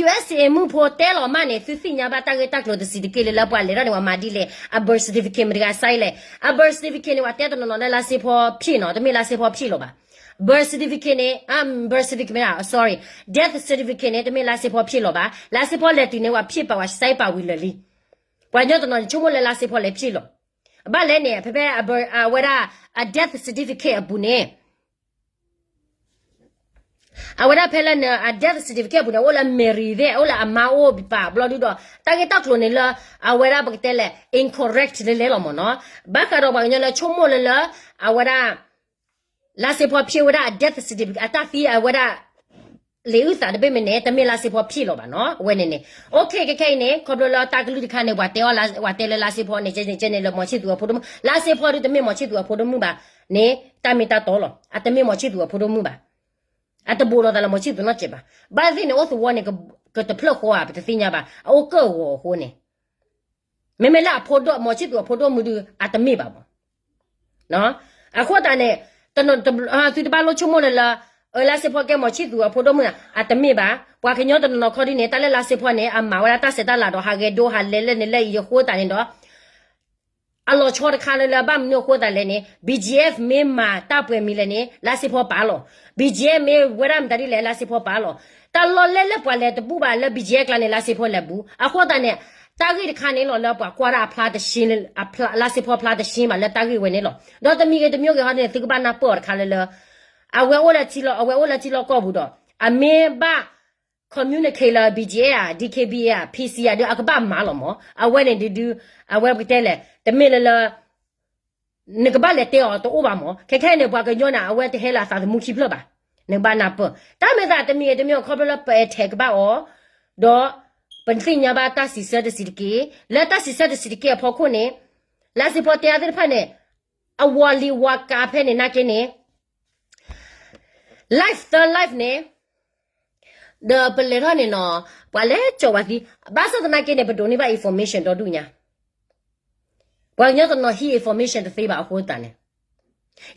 USA မုၣ်ဖိတဲလီၤမးန့ၣ် သုသ့ၣ်ညါဘၣ်တၢ်ဂ့ၢ်တၢ်ကျိၤတစံးတက့ၢ်လၢ လၢပှၤလဲၤထီၣ်န့ၣ် ပှၤမၤဒ်လဲၣ် အ birth certificate မတၤတဂၤ sign လဲၣ်. အ birth certificate န့ၣ် ပှၤတဲတနီၤနီၤလၢလါစ့ဖီဖြည့်နီၤ တမ့ၢ်လါစ့ဖီဖြည့်လီၤဘၣ်. birth certificate န့ၣ် birth certificate မ့ၢ် sorry, death certificate န့ၣ် တမ့ၢ်လါစ့ဖီဖြည့်လီၤဘၣ်. လါစ့ဖီလဲၤတုၤန့ၣ် ပှၤဖြည့်ပာ်ဝဲ sign ပာ်ဝံၤလၢာ်လံ. ပှၤကညီတနီၤန့ၣ် ဆိကမိၣ်လၢလါစ့ဖီလဲၤဖြည့်လီၤ. ဘၣ်လဲၣ်န့ၣ် ဖဲဖဲ အဝဲဒၣ် အ death certificate အပူၤန့ၣ် အဝဲဒၣ်ဖဲလၢန အ death certificate အပူၤန့ၣ် အိၣ်လၢအ Mary သ့ၣ် အိၣ်လၢအမါအိၣ်ဘၣ်ဘျီဒုဒီး တၢ်ဂ့ၢ်တၢ်ကျိၤန့ၣ်လၢ အဝဲဒၣ်ပကတဲလဲၣ် incorrect လဲၤလဲၤလီၤမ့ၢ်နီၤ. ဘၣ်ဃးဒီးပှၤကညီလၢဆိကမိၣ်လၢလၢ အဝဲဒၣ် လါစ့ဖီဖံးဝဲဒၣ်အ death certificate အတၢ်သံအဝဲဒၣ် လံာ်အုၣ်သးတဘ့ၣ်မ့ၢ်န့ၣ် တမ့ၢ်လါစ့ဖီဖံးလီၤဘၣ်နီၤ အဝဲန့ၣ်န့ၣ်. OK ခဲခဲအံၤန့ၣ် ခီဖျိလၢတၢ်ကလုၢ်တခါန့ၣ် ပှၤတဲအီၤ ပှၤတဲလၢလါစ့ဖီန့ၣ် ကဲန့ၣ် ကဲန့ၣ်လၢမိၤဆံၣ်သူၤအဖိဒိၣ်မုၣ် လါစ့ဖီဒုတမ့ၢ်မိၤဆံၣ်သူၤအဖိဒိၣ်မုၣ်ဘၣ်န့ၣ် တၢ်မ့ၢ်တၢ်တီလီၤ. အတမ့ၢ်မိၤဆံၣ်သူၤအဖိဒိၣ်မုၣ်ဘၣ်. အတဘူးလိာ်သးလၢမိၤဆံၣ်သူၤနီတစဲးဘၣ်. ဘၣ်သ့ၣ်န့ၣ် အိၣ်သဝီန့ၣ် ကတဖျၢၣ်ဃီဧါ ပတသ့ၣ်ညါဘၣ်. အအိၣ်ကၢၢ်ဂီၤအဃိန့ၣ် မ့မ့ၢ်လၢအဖိဒိၣ် မိၤဆံၣ်သူၤအဖိဒိၣ်မုၣ်ဒု အတမ့ၢ်ဘၣ်မး. အဃိသတးန့ၣ် သုတဘၣ်လိၣ်ဆိကမိၣ်လၢလၢ လါစ့ဖီကဲမိၤဆံၣ်သူၤအဖိဒိၣ်မုၣ်ဧါ အတမ့ၢ်ဘၣ်. ပှၤကညီတနီၤနီၤခီဒုန့ၣ် တၢ်လၢလါစ့ဖီန့ၣ် အမၤဝဲဒၣ်တၢ်ဆဲးတၢ်လၤဒီးဟးဂဲၤဒိဟးလဲၤလၢန့ၣ်လၢအံၤအဃိသတးန့ၣ်ဒီး အလီၤဆီတခါလၢလၢဘၣ်မနုၤအဃိသတးလဲၣ်န့ၣ် BGF မ့ၢ်မၤတၢ်ပှဲၤမံၤလဲၣ်န့ၣ် လါစ့ဖီပာ်လီၤ. BGF မ့ၢ်ဝဲဒၣ်မတၤဒ်လဲၣ် လါစ့ဖီပာ်လီၤ. တၢ်လီၢ်လဲၢ်လၢပှၤလဲၤတဘူၣ်ဘၣ်လၢ BGF ကျါန့ၣ် လါစ့ဖီလဲၤဘူး. အဃိသတးန့ၣ် တၢ်ဂ့ၢ်တခါန့ၣ်လီၤလၢပှၤကွၢ်ဒၣ်အဖျါတရှ့ လါစ့ဖီဖျါတရှ့ဘၣ် လၢတၢ်ဂ့ၢ်ဝဲန့ၣ်လီၤ. ဒီးတမံၤဂ့ၤတမံၤဂ့ၤဟီန့ၣ် သုကဘၣ်နၢ်ပၢၢ်အီၤတခါလၢလၢ အဝဲအိၣ်လၢထံလီၢ် အဝဲအိၣ်လၢထံလီၢ်ကီၢ်ပူၤဒီး အမ့ၢ်ဘၣ် communicate လၢ BGF ဧါ DKBA ဧါ PC ဧါဒု အကဘၣ်မၤလီၤမး. အဝဲန့ၣ်ဒုဒု အဝဲပကတဲလဲၣ် တမ့ၢ်လၢလၢ နကဘၣ်လဲၤတဲအီၤတအိၣ်ဘၣ်မး. ခဲခဲန့ၣ် ပှၤကညီန့ၣ် အဝဲတဟဲလၢအသးသမူခံဖျၢၣ်ဘၣ်. နကဘၣ်နၢ်ပၢၢ် တၢ်မ့ၢ်သးတမံၤဂ့ၤတမံၤဂ့ၤခီဖျိလၢပ attack ကဘၣ်အီၤ ဒီးပသ့ၣ်ညါဘၣ်တၢ်စံးဆၢတစံးတက့ၢ်. လၢတၢ်စံးဆၢတစံးတက့ၢ်အဖီခိၣ်န့ၣ် လါစ့ဖီတဲအါသ့ၣ်တဖၣ်န့ၣ် အဝီၤလံၤဝီၤကးဖဲန့ၣ်နာ်က့န့ၣ် life သၢ life န့ၣ် ဒီးပလဲၤထီၣ်န့ၣ်နီၤ ပှၤလဲၤကၠီၤဝဲသံ ဘၣ်ဆၣ်သနာ်က့န့ၣ် ပဒိးန့ၢ်ဘၣ် information ဒီဒူၣ်ညါ ပှၤကညီတနီၤဟံး information တသ့ဘၣ်အဃိသတးန့ၣ်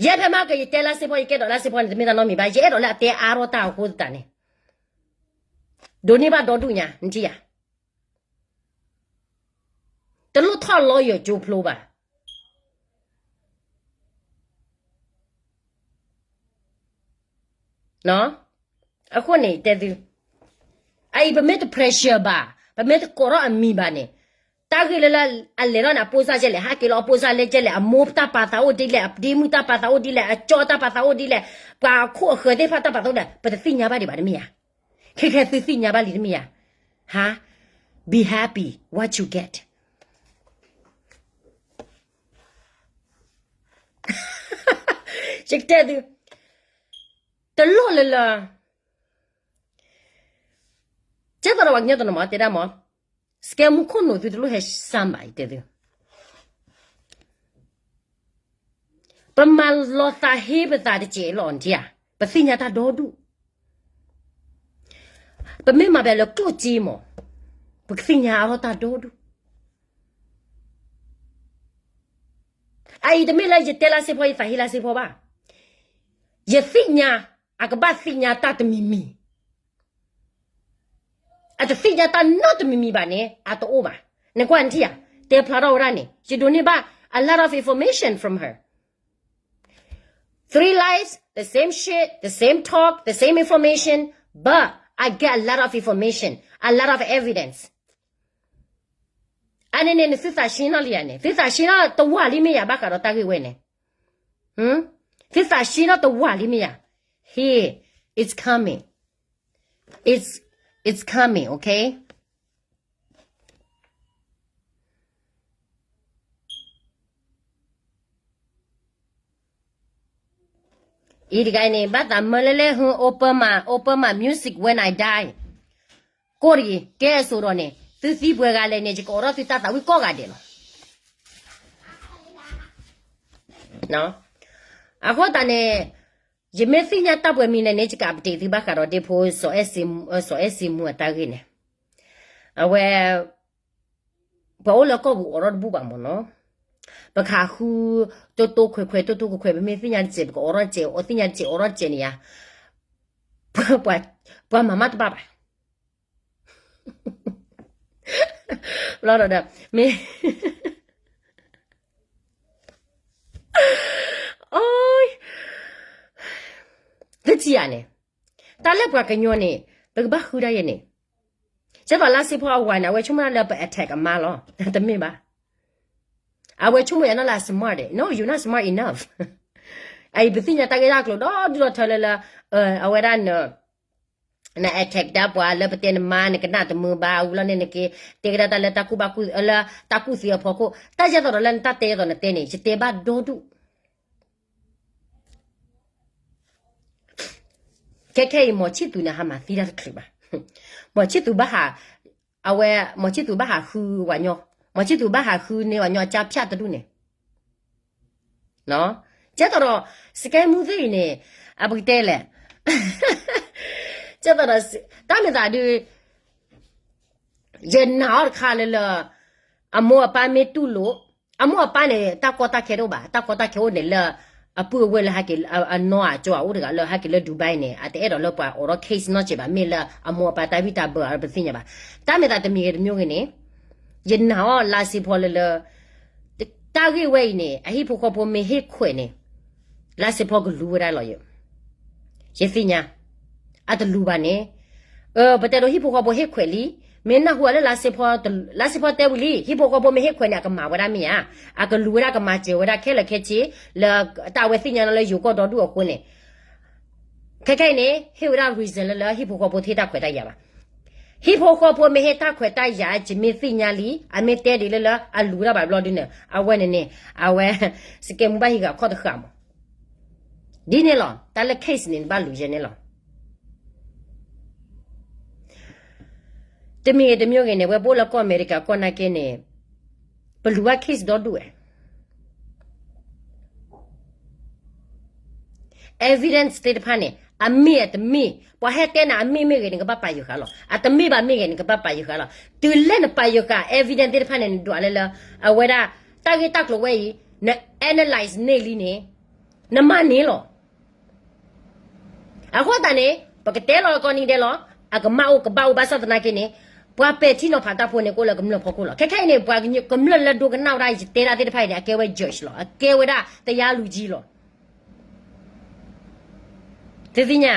ယဲဖဲမ့ၢ်ကယတဲလါစ့ဖီ ယကဲဒီးလါစ့ဖီန့ၣ် တမ့ၢ်တၢ်နီတမံၤဘၣ်. ယအဲၣ်ဒိးလၢအတဲအါထီၣ်တၢ်အဃိသတးန့ၣ် ဒိးန့ၢ်ဘၣ်ဒီဒူၣ်ညါ နထံၣ်ဧါ. တလိၣ်ထီၣ် lawyer ကၠိဖျိဘၣ်. အဃိန့ၣ်တဲသု အအံၤပမ့ၢ်တ pressure ဘၣ် ပမ့ၢ်တကိးထီၣ်အမံၤဘၣ်န့ၣ် တၢ်ဂ့ၢ်လၢလၢအလဲၤထီၣ်န့ၣ် အပိၢ်စၢ်ကဲလဲၣ် ဟးက့ၤလီၤအပိၢ်စၢ်လဲကဲလဲၣ် အမိၢ်တၢ်ပာ်သးအိၣ်ဒ်လဲၣ် အဒ့မုၣ်တၢ်ပာ်သးအိၣ်ဒ်လဲၣ် အကၠီတၢ်ပာ်သးအိၣ်ဒ်လဲၣ် ပှၤအခိၣ်အဃၢၤသ့ၣ်တဖၣ်တၢ်ပာ်သးအိၣ်ဒ်လဲၣ် ပတသ့ၣ်ညါဘၣ်ဒံးဘၣ်တမ့ၢ်ဧါ. ခဲခဲသုသ့ၣ်ညါဘၣ်လံတမ့ၢ်ဧါ. ဟါ be happy what you get. ယကတဲသု တလိၣ်လၢလၢ ကဲသိးဒီးပှၤကညီတနီၤမး တဲဒၣ်မး စကဲမူခိၣ်နူာ်သုတလိၣ်ဟဲစၢ်ဘၣ် ယတဲသု ပမၤလီၤသးဟ့ပသးတစဲးလီၤ နထံၣ်ဧါ. ပသ့ၣ်ညါတၢ်ဒီဒူၣ် ပမ့ၢ်မၤဘၣ်လၢကျိၣ်စ့မး ပကသ့ၣ်ညါအါထီၣ်တၢ်ဒီဒူၣ်. အအံၤတမ့ၢ်လၢယတဲလါစ့ဖီ ယသးဟ့လါစ့ဖီဘၣ်. ယသ့ၣ်ညါ အကဘၣ်သ့ၣ်ညါတၢ်တမံၤမံၤ အတသ့ၣ်ညါတၢ်နီတမံၤမံၤဘၣ်န့ၣ် အတအိၣ်ဘၣ်. နကွၢ်နထံၣ်ဧါ, တဲဖျါထီၣ်ဝဲဒၣ်န့ၣ် ယဒိးန့ၢ်ဘၣ် a lot of information from her. Three lives, the same shit, the same talk, the same information, but I get a lot of information, a lot of evidence. အန့ၣ်န့ၣ် နသုသးဆှံနီၣ်လံဧါန့ၣ်, သုသးဆှံနီၣ်တဝၢ်လံမ့ၢ်ယၤ ဘၣ်ဃးဒီးတၢ်ဂ့ၢ်ဝဲန့ၣ်, သုသးဆှံနီၣ်တဝၢ်လံမ့ၢ်ယၤ, here, it's coming, it's, it's coming, okay. အံၤတဂၤန့ၣ် ဘၣ်သးမၢလဲလဲၣ် ဟ open my, open my music when I die. ကိၣ်တဂ့ၤ ကဲအစိၤဒီးန့ၣ် သုသံပှဲၤဂၤလဲၣ်န့ၣ် ယကအိးထီၣ်သုတၢ်သးဝံၣ်ကိးဂၤဒဲးလီၤ. အဃိသတးန့ၣ် ယမ့ၢ်သ့ၣ်ညါတၢ်ပှဲၤမံၤလဲၣ်န့ၣ် ယက update သုဘၣ်ဃးဒီးဒ့ဖိ စီၤအဲၣ်စ့မူအတၢ်ဂ့ၢ်န့ၣ်, အဝဲ ပှၤအိၣ်လၢကီၢ်ပူၤအိးထီၣ်တဘူၣ်ဘၣ်မ့ၢ်နီၤ, ပခးဃု တိတိခွဲးခွဲး တိတိခွဲးခွဲး ပမ့ၢ်သ့ၣ်ညါတစဲး ပကအိးထီၣ်တစဲး အိးသ့ၣ်ညါတစဲး အိးထီၣ်တစဲးန့ၣ်ယါ, ပှၤမၤမးတဘၣ်ဘၣ်. ဘျီဒီး မ့ၢ် အိ တထံၣ်ဧါန့ၣ်, တၢ်လၢပှၤကညီန့ၣ် ပကဘၣ်ဃုဒၣ်ယဲန့ၣ်, ကဲသိးလါစ့ဖီအဝၤန့ၣ် အဝဲဆိကမိၣ်ဒၣ်လၢပ attack အမါလီၤ, တမ့ၢ်ဘၣ်. အဝဲဆိကမိၣ်ယၤနီၢ်လၢအ smart ဒဲး, no, you're not smart enough. အအံၤပသ့ၣ်ညါတၢ်ဂ့ၢ်တၢ်ကျိၤဒီဒူၣ်ဒီထၢလၢလၢ အဝဲဒၣ်န န attack ဒၣ်ပှၤလၢပတဲနမါ နကနၣ်တမုာ်ဘၣ် အဝံၤလီၤန့ၣ် နက့ၤတဲကဒါတၢ်လၢတၢ်ကူၣ်ဘၣ်ကူၣ် လၢတၢ်ကူၣ်သ့အဖီခိၣ် တၢ်ယဲသိးဒီးလၢနတၢ်တဲယဲသိးနတဲန့ၣ် ယတဲဘၣ်ဒီဒူၣ် ခဲခဲအံၤ မီၤဆံၣ်သူးန့ၣ် ဟးမၤသံတၢ်တချုးဘၣ်. မီၤဆံၣ်သူးဘၣ်ဟး, အဝဲ, မီၤဆံၣ်သူးဘၣ်ဟးဃုဝဲညီ, မီၤဆံၣ်သူးဘၣ်ဟးဃုန့ၢ်ဝဲညီ အကၢ်ဖၠၣ်တဒူၣ်န့ၣ်, ကဲသိးဒီး စကဲမူသ့ၣ်အံၤန့ၣ် အပကတဲလဲၣ်, ကဲသိးဒီး တၢ်မ့ၢ်သးဒုး ယနာ်အီၤတခါလၢလၢ အမိၢ်အပၢ်မ့ၢ်တူၢ်လိာ်, အမိၢ်အပၢ်န့ၣ် တၢ်ကီတၢ်ခဲတအိၣ်ဘၣ်, တၢ်ကီတၢ်ခဲအိၣ်န့ၣ်လၢ အပုၢ်အဝဲၢ်လၢဟဲက့ၤ အနီၢ်အကၠီအအိၣ်တဂၤလၢဟဲက့ၤလၢ Dubai န့ၣ် အတအဲၣ်ဒိးလၢပှၤအိးထီၣ် case နီတစဲးဘၣ်, မ့ၢ်လၢအမိၢ်အပၢ်တၢ်ဘံၣ်တၢ်ဘၢအပသ့ၣ်ညါဘၣ်. တၢ်မ့ၢ်သးတမံၤဂ့ၤတမံၤဂ့ၤန့ၣ် ယနာ်အီၤလါစ့ဖီလၢလၢ တၢ်ဂ့ၢ်ဝဲအံၤန့ၣ် အဟံၣ်ဖိဃီဖိမ့ၢ်ဟ့ၣ်ခွဲးန့ၣ် လါစ့ဖီကလူၤဝဲဒၣ်လီၤ. ယသ့ၣ်ညါ အတလူၤဘၣ်န့ၣ်, ပတဲဒိးဟံၣ်ဖိဃီဖိဟ့ၣ်ခွဲးလံ, မ့ၢ်နၢ်ဟူလၢ လါစ့ဖီတဲဝံၤလံ ဟံၣ်ဖိဃီဖိမ့ၢ်ဟ့ၣ်ခွဲးန့ၣ် အကမၤဝဲဒၣ်မ့ၢ်ဧါ, အကလူၤဝဲဒၣ်ကမၤစၢၤဝဲဒၣ်ခဲလၢာ်ခဲဆ့ လၢတၢ်အဝဲသ့ၣ်ညါနီၤလၢယိၤကီၢ်ဒီဒူၣ်အဃိန့ၣ်, ခဲခဲအံၤန့ၣ် ဟ့ၣ်ဝဲဒၣ် reason လၢလၢဟံၣ်ဖိဃီဖိတဟ့ၣ်တၢ်ခွဲးတၢ်ယာ်ဘၣ်. ဟံၣ်ဖိဃီဖိမ့ၢ်ဟ့ၣ်တၢ်ခွဲးတၢ်ယာ် ယမ့ၢ်သ့ၣ်ညါလံ အမ့ၢ်တဲဒ်လၢလၢအလူၤဝဲဒၣ်ဘၣ်ဘျီဒုန့ၣ် အဝဲန့ၣ်န့ၣ် အဝဲ စကဲမူဘၣ်ဟံးဂၤခီၣ်တဃာ်မး ဒ်န့ၣ်လီၤ. တၢ်လၢ case န့ၣ် နဘၣ်လူၤယဲန့ၣ်လီၤ. တမံၤဂ့ၤတမံၤဂ့ၤန့ၣ် ဝဲပအိၣ်လၢကီၢ်အမဲရကၤကီၢ်နာ်က့န့ၣ် ပလူၤဘၣ် case ဒီဒူၣ်ဝဲ evidence သ့ၣ်တဖၣ်န့ၣ် အမ့ၢ်အတမ့ၢ် ပှၤဟဲတဲနၤအမ့ၢ်မ့ၢ်ဂ့ၤ နကဘၣ်ပာ်ယုာ်ဃာ်လီၤ. အတမ့ၢ်ဘၣ်မ့ၢ်ဂ့ၤ နကဘၣ်ပာ်ယုာ်ဃာ်လီၤ. တုၤလၢနပာ်ယုာ်ဃာ် evidence သ့ၣ်တဖၣ်န့ၣ် နဒွးလၢလၢ အဝဲဒၣ် တၢ်ဂ့ၢ်တၢ်ကျိၤဝဲအံၤ န analyze န့ၢ်လံန့ၣ် နမၤန့ၢ်လီၤ. အဃိသတးန့ၣ် ပကတဲလီၤကိးနံၤဒဲးလီၤ. အကမၣ်အိၣ်ကဘၣ်အိၣ်ဘၣ်ဆၣ်သနာ်က့န့ၣ် ပှၤပဲာ်ထံနီၤဖးတၢ်ဖိန့ၣ် ကအိၣ်လၢကမျၢၢ်ဖီခိၣ်လီၤ. ခဲခဲအံၤန့ၣ် ပှၤကမျၢၢ်လၢဒိကနၣ်ဝဲဒၣ်ယတဲဒၣ်သ့ၣ်တဖၣ်အံၤန့ၣ် အကဲဝဲ judge လီၤ. အကဲဝဲဒၣ် တရားလူကြီး လီၤ. သုသ့ၣ်ညါ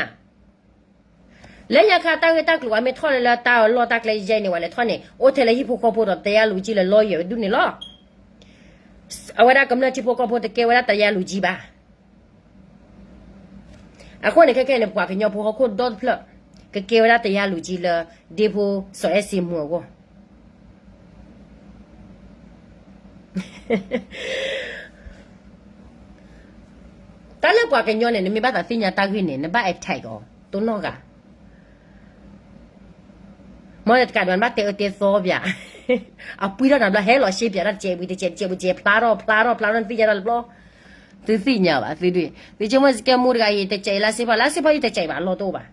လၢညါခါတၢ်ဂ့ၢ်တၢ်ကျိၤ ပှၤမ့ၢ်ထီၣ်လၢလၢတၢ်အလီၢ်တၢ်ကျဲယဲၢ်န့ၣ် ပှၤလဲၤထီၣ်န့ၣ် အိၣ်ထဲလၢဟံၣ်ဖိဃီဖိဒီး တရားလူကြီး လၢ lawyer ဝဲဒၣ်န့ၣ်လီၤ. အဝဲဒၣ်ကမျၢၢ်ထံဖိကီၢ်ဖိတကဲဝဲဒၣ် တရားလူကြီး ဘၣ်. အဃိန့ၣ် ခဲခဲန့ၣ် ပှၤကညီဖိဟီၣ်ခိၣ်ဒီတဖျၢၣ် ကကဲဝဲဒၣ် တရားလူကြီး လၢ ဒ့ဖိစီၤအဲၣ်စ့မူအဂီၢ် တၢ်လၢပှၤကညီန့ၣ် နမ့ၢ်ဘၣ်သးသ့ၣ်ညါတၢ်ဂ့ၢ်န့ၣ် နဘၣ် attack အီၤ တိၢ်နီၣ်ဂၤ မ်တကးဒံးဘၣ် နဘၣ်တဲအၢတဲသီပၠး, အပှံၢ်ထီၣ်နၤဘျီ ဟဲလီၤရှဲပၠးတၢ်တစဲးဝံၤ တစဲးတစဲးဝံၤ တစဲးဖျါထီၣ်ဖျါထီၣ်ဖျါထီၣ် နသ့ၣ်ညါတၢ်တဘျီ, သုသ့ၣ်ညါဘၣ်သုဒုး, သုဆိကမိၣ်စကဲမူတဂၤအံၤ တစဲးလါစ့ဖီ လါစ့ဖီယတစဲးဘၣ် အလီၢ်တအိၣ်ဘၣ်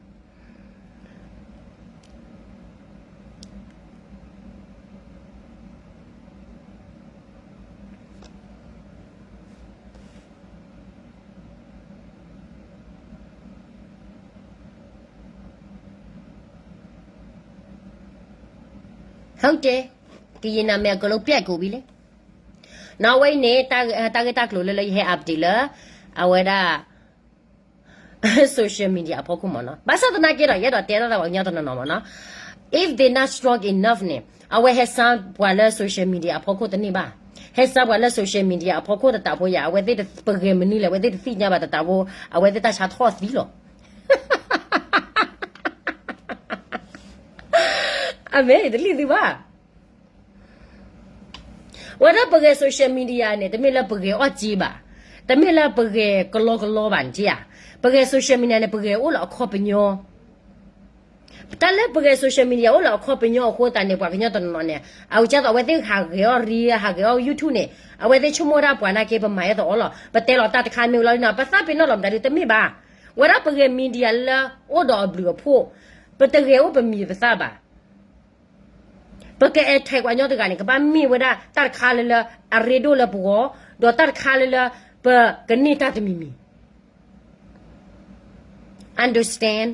ဟုတ်တယ်, ကရင်နာမည်အကုန်လုံး ပျက်ကုန်ပြီလေ. နီၢ်ဝဲအံၤန့ၣ် တၢ်ဂ့ၢ်တၢ်ကျိၤလၢလၢယဟဲ update လၢ အဝဲဒၣ် social media အဖီခိၣ်မ့ၢ်နီၤ. ဘၣ်ဆၣ်သနာ်က့ဒီး ယအဲၣ်ဒိးတဲထီၣ်သးပှၤကညီတနီၤနီၤမ့ၢ်နီၤ, if they not strong enough န့ၣ် အဝဲဟဲစၢ်ပှၤလၢ social media အဖီခိၣ်တန့ၢ်ဘၣ်. ဟဲစၢ်ပှၤလၢ social media အဖီခိၣ်တတးဖိယၤ အဝဲသ့ၣ်ပဂဲၤမနုၤလဲၣ် အဝဲသ့ၣ်တသ့ၣ်ညါဘၣ်တတးဖိ, အဝဲသ့ၣ်တၢ်ဆါထီၣ်သံလီၤ. အမ့ၢ်တလံၣ်သုဘၣ် ဝဲဒၣ်ပဂဲၤ social media န့ၣ် တမ့ၢ်လၢပဂဲၤအီၣ်က့ဘၣ်, တမ့ၢ်လၢပဂဲၤကလီကလီဘၣ်န့ၣ်ဧါ. ပဂဲၤ social media န့ၣ် ပဂဲၤအိၣ်လၢအခီပညီ, တၢ်လၢပဂဲၤ social media အိၣ်လၢအခီပညီအဃိသတးန့ၣ် ပှၤကညီတနီၤနီၤန့ၣ် အကသိးအဝဲသ့ၣ်ဟးဂဲၤအီၣ် reel ဟးဂဲၤအီၣ် YouTube န့ၣ် အဝဲသ့ၣ်ဆိကမိၣ်ဝဲဒၣ်ပှၤနာ်က့ပမၤအသးအီၤလီၤ. ပတဲလီၤတၢ်တခါမ့ၢ်လီၤ ပသးပ့ၤနီၣ်လီၤမတၤဒုး တမ့ၢ်ဘၣ်. ဝဲဒၣ်ပဂဲၤ media လၢအိၣ်ဒီးအဘျုးအဖှိၣ်, ပတဂဲၤအိၣ်ပမံၤပသၣ်ဘၣ်. ပက attack ပှၤကညီတဂၤန့ၣ် ကဘၣ်မ့ၢ်ဝဲဒၣ်တၢ်တခါလၢလၢ အရ့ဒိၣ်လၢပဂီၢ်, ဒီးတၢ်တခါလၢလၢ ပကန့ၢ်တၢ်တမံၤမံၤ understand.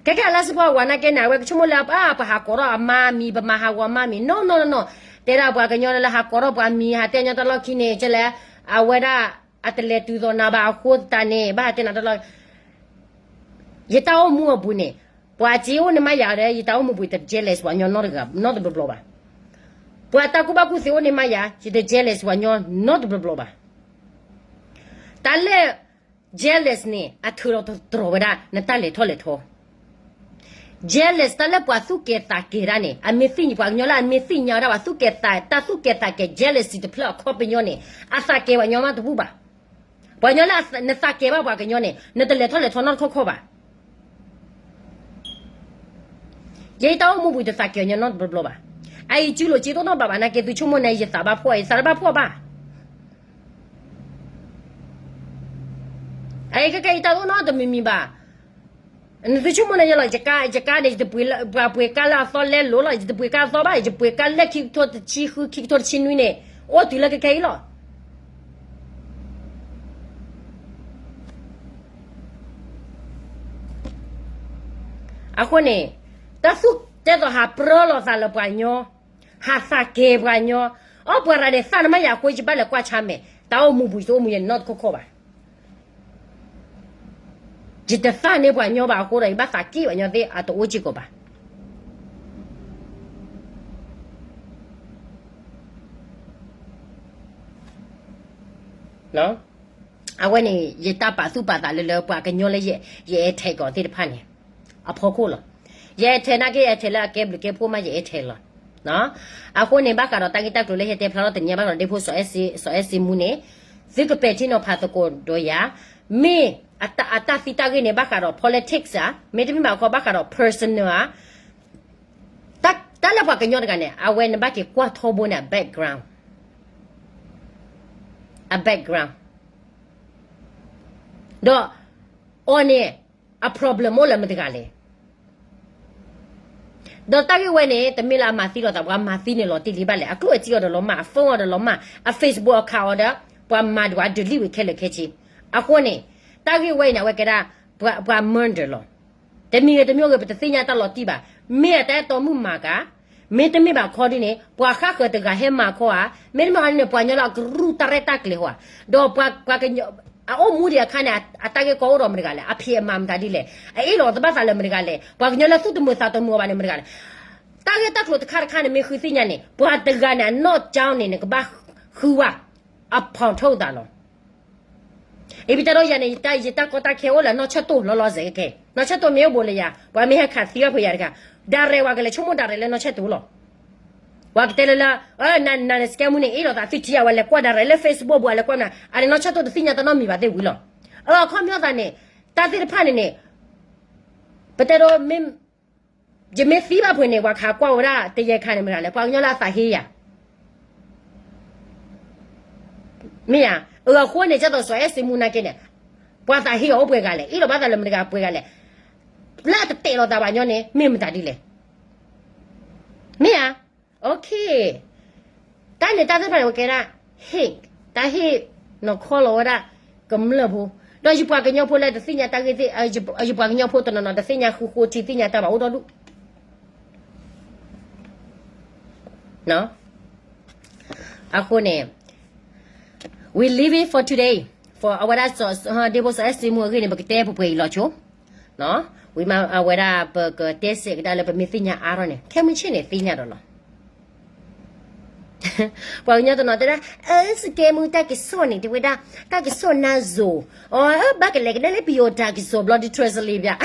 ခဲကဲလါစ့ဖီဝဲနာ်က့န့ၣ် အဝဲကဆိကမိၣ်လၢ ပဟးကိးထီၣ်အမါမံၤ ပမၤဟးဂီၤအမါမံၤ နီၢ်နီၢ်နီၢ်နီၢ်, တဲဒၣ်ပှၤကညီလၢဟးကိးထီၣ်ပှၤမံၤ ဟးတဲညီတၢ်လီၢ်ခံန့ၣ် ကဲလဲၣ်, အဝဲဒၣ်အတလဲၤတုၤသိးနၤဘၣ်အဃိသတးန့ၣ် ဘၣ်ဟးတဲနၤတၢ်လီၢ် ယတၢ်အိၣ်မူအပူၤန့ၣ် ပှၤစ့အိၣ်န့ၢ်မးယၤဒီး ယတၢ်အိၣ်မူပူၤ ယတ jealous ပှၤကညီနီတဘျီဘျီဘၣ်. ပှၤတၢ်ကူၣ်ဘၣ်ကူၣ်သ့အိၣ်န့ၢ်မးယၤ ယတ jealous ပှၤကညီနီတဘျီဘျီဘၣ်. တၢ်လၢ jealous န့ၣ် အထုးထီၣ်တြီၤဝဲဒၣ် နတၢ်လဲၤထီၣ်လဲၤထီ jealous တၢ်လၢပှၤသူၣ်ကဲၤသးကဲၤတၢ်န့ၣ် အမ့ၢ်သ့ၣ်ညါ ပှၤကညီလၢအမ့ၢ်သ့ၣ်ညါဝဲဒၣ်ပှၤသူၣ်ကဲၤသး တၢ်သူၣ်ကဲၤသးကဲၤ jealousy တဖျၢၣ်အခီပညီန့ၣ် အသးကဲၤပှၤကညီမးတဘူၣ်ဘၣ်. ပှၤကညီလၢနသးကဲၤဘၣ်ပှၤကညီန့ၣ် နတလဲၤထီၣ်လဲၤထီနီတခီခီဘၣ်. ယဲအတၢ်အိၣ်မူပူၤတသးကဲၤညီနီတဘျီဘျီဘၣ်. အအံၤစုလိာ်စ့တအိၣ်နီတဘျီဘၣ် နာ်က့သုဆိကမိၣ်န့ၣ် ယသးဘၣ်ဖှီၣ် ယသးတဘၣ်ဖှီၣ်ဘၣ်. အအံၤခဲကဲယတၢ်တအိၣ်နီတမံၤမံၤဘၣ်. နသုဆိကမိၣ်န့ၣ်ယလီၤ ယကါ ယကါန့ၣ် ယတပှ့ၤလၢ ပှၤပှ့ၤကါလၢအသီလဲလိာ်လီၤ ယတပှ့ၤကါအသီဘၣ် ယပှ့ၤကါလၢခံကထိတဆံဃု ခံကထိတဆံနွံန့ၣ် အိၣ်တုၤလၢခဲခဲအံၤလီၤ. အဃိန့ၣ် တၢ်သူၣ်တဲသိးဟးပြၢလိာ်သးလၢပှၤကညီ, ဟးသးကဲၤပှၤကညီ, အိၣ်ပှၤရၤန့ၣ် သၣ်နမ့ၢ်ယၤအဃိ ယဘၣ်လဲၤကွၢ်ဆါမဲာ်, တၢ်အိၣ်မူပူၤ ယတအိၣ်မူယဲန့ၣ်နီတခီခီဘၣ်. ယတသၣ်န့ၢ်ပှၤကညီဘၣ်အဃိဒီး ယဘၣ်သးက့ၢ်ပှၤကညီသ့ၣ်အတအိၣ်စ့ၢ်ကီးဘၣ်. အဝဲန့ၣ် ယတၢ်ပာ်သူၣ်ပာ်သးလၢလၢပှၤကညီလၢယ ယအဲၣ်ထဲကီးသ့ၣ်တဖၣ်န့ၣ် အဖီခိၣ်လီၤ. ယအဲၣ်ထဲနာ်က့ ယအဲၣ်ထဲလၢအကဲဘျုးကဲဖှိၣ်မး ယအဲၣ်ထဲလီၤ. အဃိန့ၣ် ဘၣ်ဃးဒီးတၢ်ဂ့ၢ်တၢ်ကျိၤလၢယတဲဖျါထီၣ်တနံၤညါ ဘၣ်ဃးဒီးဒ့ဖိစီၤအဲၣ်စ့မူန့ၣ် သုကပဲာ်ထံနီၤဖးသကိးဒီးယၤ, မ့ၢ်အတၢ်သံတၢ်ဂ့ၢ်န့ၣ် ဘၣ်ဃးဒီး politics ဧါ, မ့တမ့ၢ်ဘၣ်ခီ ဘၣ်ဃးဒီး personal ဧါ, တၢ်လၢပှၤကညီတဂၤန့ၣ် အဝဲန့ၣ်ဘၣ်က့ၤကွၢ်ထီဘိန့ၣ် အ background, အ background ဒီးအီၤန့ၣ် အ problem အိၣ်လၢမတဂၤလဲၣ်. ဒီးတၢ်ဂ့ၢ်ဝဲန့ၣ် တမ့ၢ်လၢအမၤသံလိာ်သး ပှၤမၤသံန့ၣ်လီၤတံၢ်လံဘၣ်လဲၣ်, အကျိၣ်အစ့အီၤဒီးလီၤမၢ်, အ phone အီၤဒီးလီၤမၢ်, အ Facebook account အီၤဒီး ပှၤမၤဒွး delete ဝံၤခဲလၢာ်ခဲဆ့. အဃိန့ၣ် တၢ်ဂ့ၢ်ဝဲအံၤန့ၣ် အဝဲကဲဒၣ် ပှၤ murder လီၤ. တမံၤဂ့ၤတမံၤဂ့ၤ ပတသ့ၣ်ညါတၢ်လီၤတံၢ်ဘၣ်. မ့ၢ်အတၢ်အဲၣ်တီမုၣ်မၤကၤ, မ့တမ့ၢ်ဘၣ်ခီဒ်န့ၣ် ပှၤဃၣ်ဃၢၤတဂၤဟဲမၤခီဧါ, မ့တမ့ၢ်ခီဒ်န့ၣ် ပှၤကညီလၢအကရူၢ်တၢ်ရဲၣ်တၢ်ကျဲၤဟီဧါ, ဒီးပှၤ အအိၣ်မူဒံးအခါန့ၣ် အတၢ်ဂ့ၢ်ကီအိၣ်ဒီးမတဂၤလဲၣ်, အဖံးအမၤမတၤဒ်လဲၣ်, အအ့ၣ်လိာ်သဘၣ်သးလၢမတဂၤလဲၣ်, ပှၤကညီလၢသူၣ်တမုာ်သးတမုာ်ဘၣ်န့ၣ်မတဂၤလဲၣ်. တၢ်ဂ့ၢ်တၢ်ကျိၤတခါတခါန့ၣ် မ့ၢ်ဃုသ့ၣ်ညါန့ၣ် ပှၤတဂၤန့ၣ် အနီၢ်ကၠီန့ၣ် နကဘၣ်ဃုဝဲ အဖီၣ်ထီၣ်သးလီၤ. အံၤပတဲဒိယၤန့ၣ် ယတၢ်ကီတၢ်ခဲအိၣ်လၢနီၢ်ဆၢၣ်တိၢ်လီၤလီၤဆဲးကဲ, နီၢ်ဆၢၣ်တိၢ်မ့ၢ်အိၣ်ဘူးလၢယၤ ပှၤမ့ၢ်ဟဲခးသံအီၣ်ဖဲယၤတဂၤ, direct ဝဲကလဲၤဆိကမိၣ် direct လၢနီၢ်ဆၢၣ်တိၢ်လီၤ. ပှၤကတဲလၢလၢ နနစကဲမူန့ၣ် အ့ၣ်လိာ်သးသုထံၣ်အဝဲလဲၤကွၢ် direct လၢ Facebook ဘူးအလဲၤကွၢ်မနၤ, အန့ၣ်နီၢ်ဆၢၣ်တိၢ် တသ့ၣ်ညါတၢ်နီတမံၤဘၣ်သ့ၣ်ဝံၤလီၤ. အခီပညီသးန့ၣ် တၢ်သ့ၣ်တဖၣ်န့ၣ်န့ၣ် ပတဲဒိ ယမ့ၢ်သံဘၣ်ဖဲန့ၣ် ပှၤခးကွၢ်ဝဲဒၣ်တယဲၢ်ခါန့ၣ်မတဂၤလဲၣ်, ပှၤကညီလၢအသးဟ့ယၤ မ့ၢ်ဧါ. အဃိန့ၣ် ကသိးစီၤအဲၣ်စ့မူနာ်က့န့ၣ် ပှၤသးဟ့အီၤအိၣ်ပှဲၤဂၤလဲၣ်, အ့ၣ်လိာ်ဘၣ်သးလၢမတဂၤပှဲၤဂၤလဲၣ်, လၢအတတဲာ်လီၤသးဘၣ်ညီန့ၣ် မ့ၢ်မတၤဒ်လဲၣ်. မ့ၢ်ဧါ. Okay, တၢ်န့ၣ်တၢ်သ့ၣ်တဖၣ်န့ၣ် ဝဲကဲဒၣ် hate, တၢ်ဟ့ၣ်နီၢ်ခီလီၤဝဲဒၣ် ကမျၢၢ်ဖိ, ဒီးယပှၤကညီဖိလၢတသ့ၣ်ညါတၢ်ဂ့ၢ်သ့ၣ်, ယပှၤကညီဖိတနီၤနီၤ တသ့ၣ်ညါဃုဃိထံ သ့ၣ်ညါတၢ်ဘၣ်အိၣ်ဒီဒူၣ် အဃိန့ၣ် we leave it for today, for အဝဲဒၣ် ဒ့ဖိစီၤအဲၣ်စ့မူအဂ့ၢ်န့ၣ် ပကတဲပှဲၤပှဲၤအံၤလီၤဆိ. ဝံၤမး အဝဲဒၣ်ပကတဲစဲးကဒါလၢပမ့ၢ်သ့ၣ်ညါအါထီၣ်န့ၣ် ခဲမုၢ်ဆ့ၣ်န့ၣ်သ့ၣ်ညါဒီးလီၤ. ပှၤကညီတနီၤတဲဒၣ် အၢ စကဲမူတၢ်ကစီၣ်န့ၣ် တဲဝဲဒၣ် တၢ်ကစီၣ်နါစိၤ, အီ ဘၣ်ကလဲၤကဒါလၢပယီၤတၢ်ကစီၣ်ဘျီဒုး translate ဘၣ်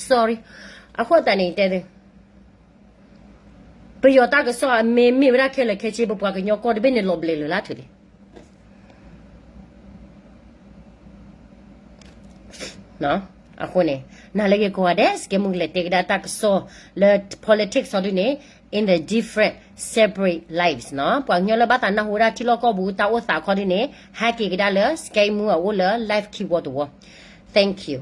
sorry, အဃိသတးန့ၣ်တဲ ပယီၤတၢ်ကစီၣ်အမ့ၢ်မ့ၢ်ဝဲဒၣ်ခဲလၢာ်ခဲဆ့ ပပှၤကညီကီၢ်တဘ့ၣ်န့ၣ်လီၤဘျဲးလၢာ်လၢထူလံ. အဃိန့ၣ် နၤလၢဂ့ၤကိးဂၤဒဲး စကဲမူကလဲၤတဲကဒါတၢ်ကစီၣ်လၢ politics စီဒုန့ၣ် in the different separate lives နီၤ. ပှၤကညီလၢဘၣ်သးနၢ်ဟူဝဲဒၣ်ထံလီၢ်ကီၢ်ပူၤ တၢ်အိၣ်သးခီဒုန့ၣ် ဟဲက့ၤကဒါလၢ စကဲမူအအိၣ်လၢ live ခံဝီတဝီ. Thank you.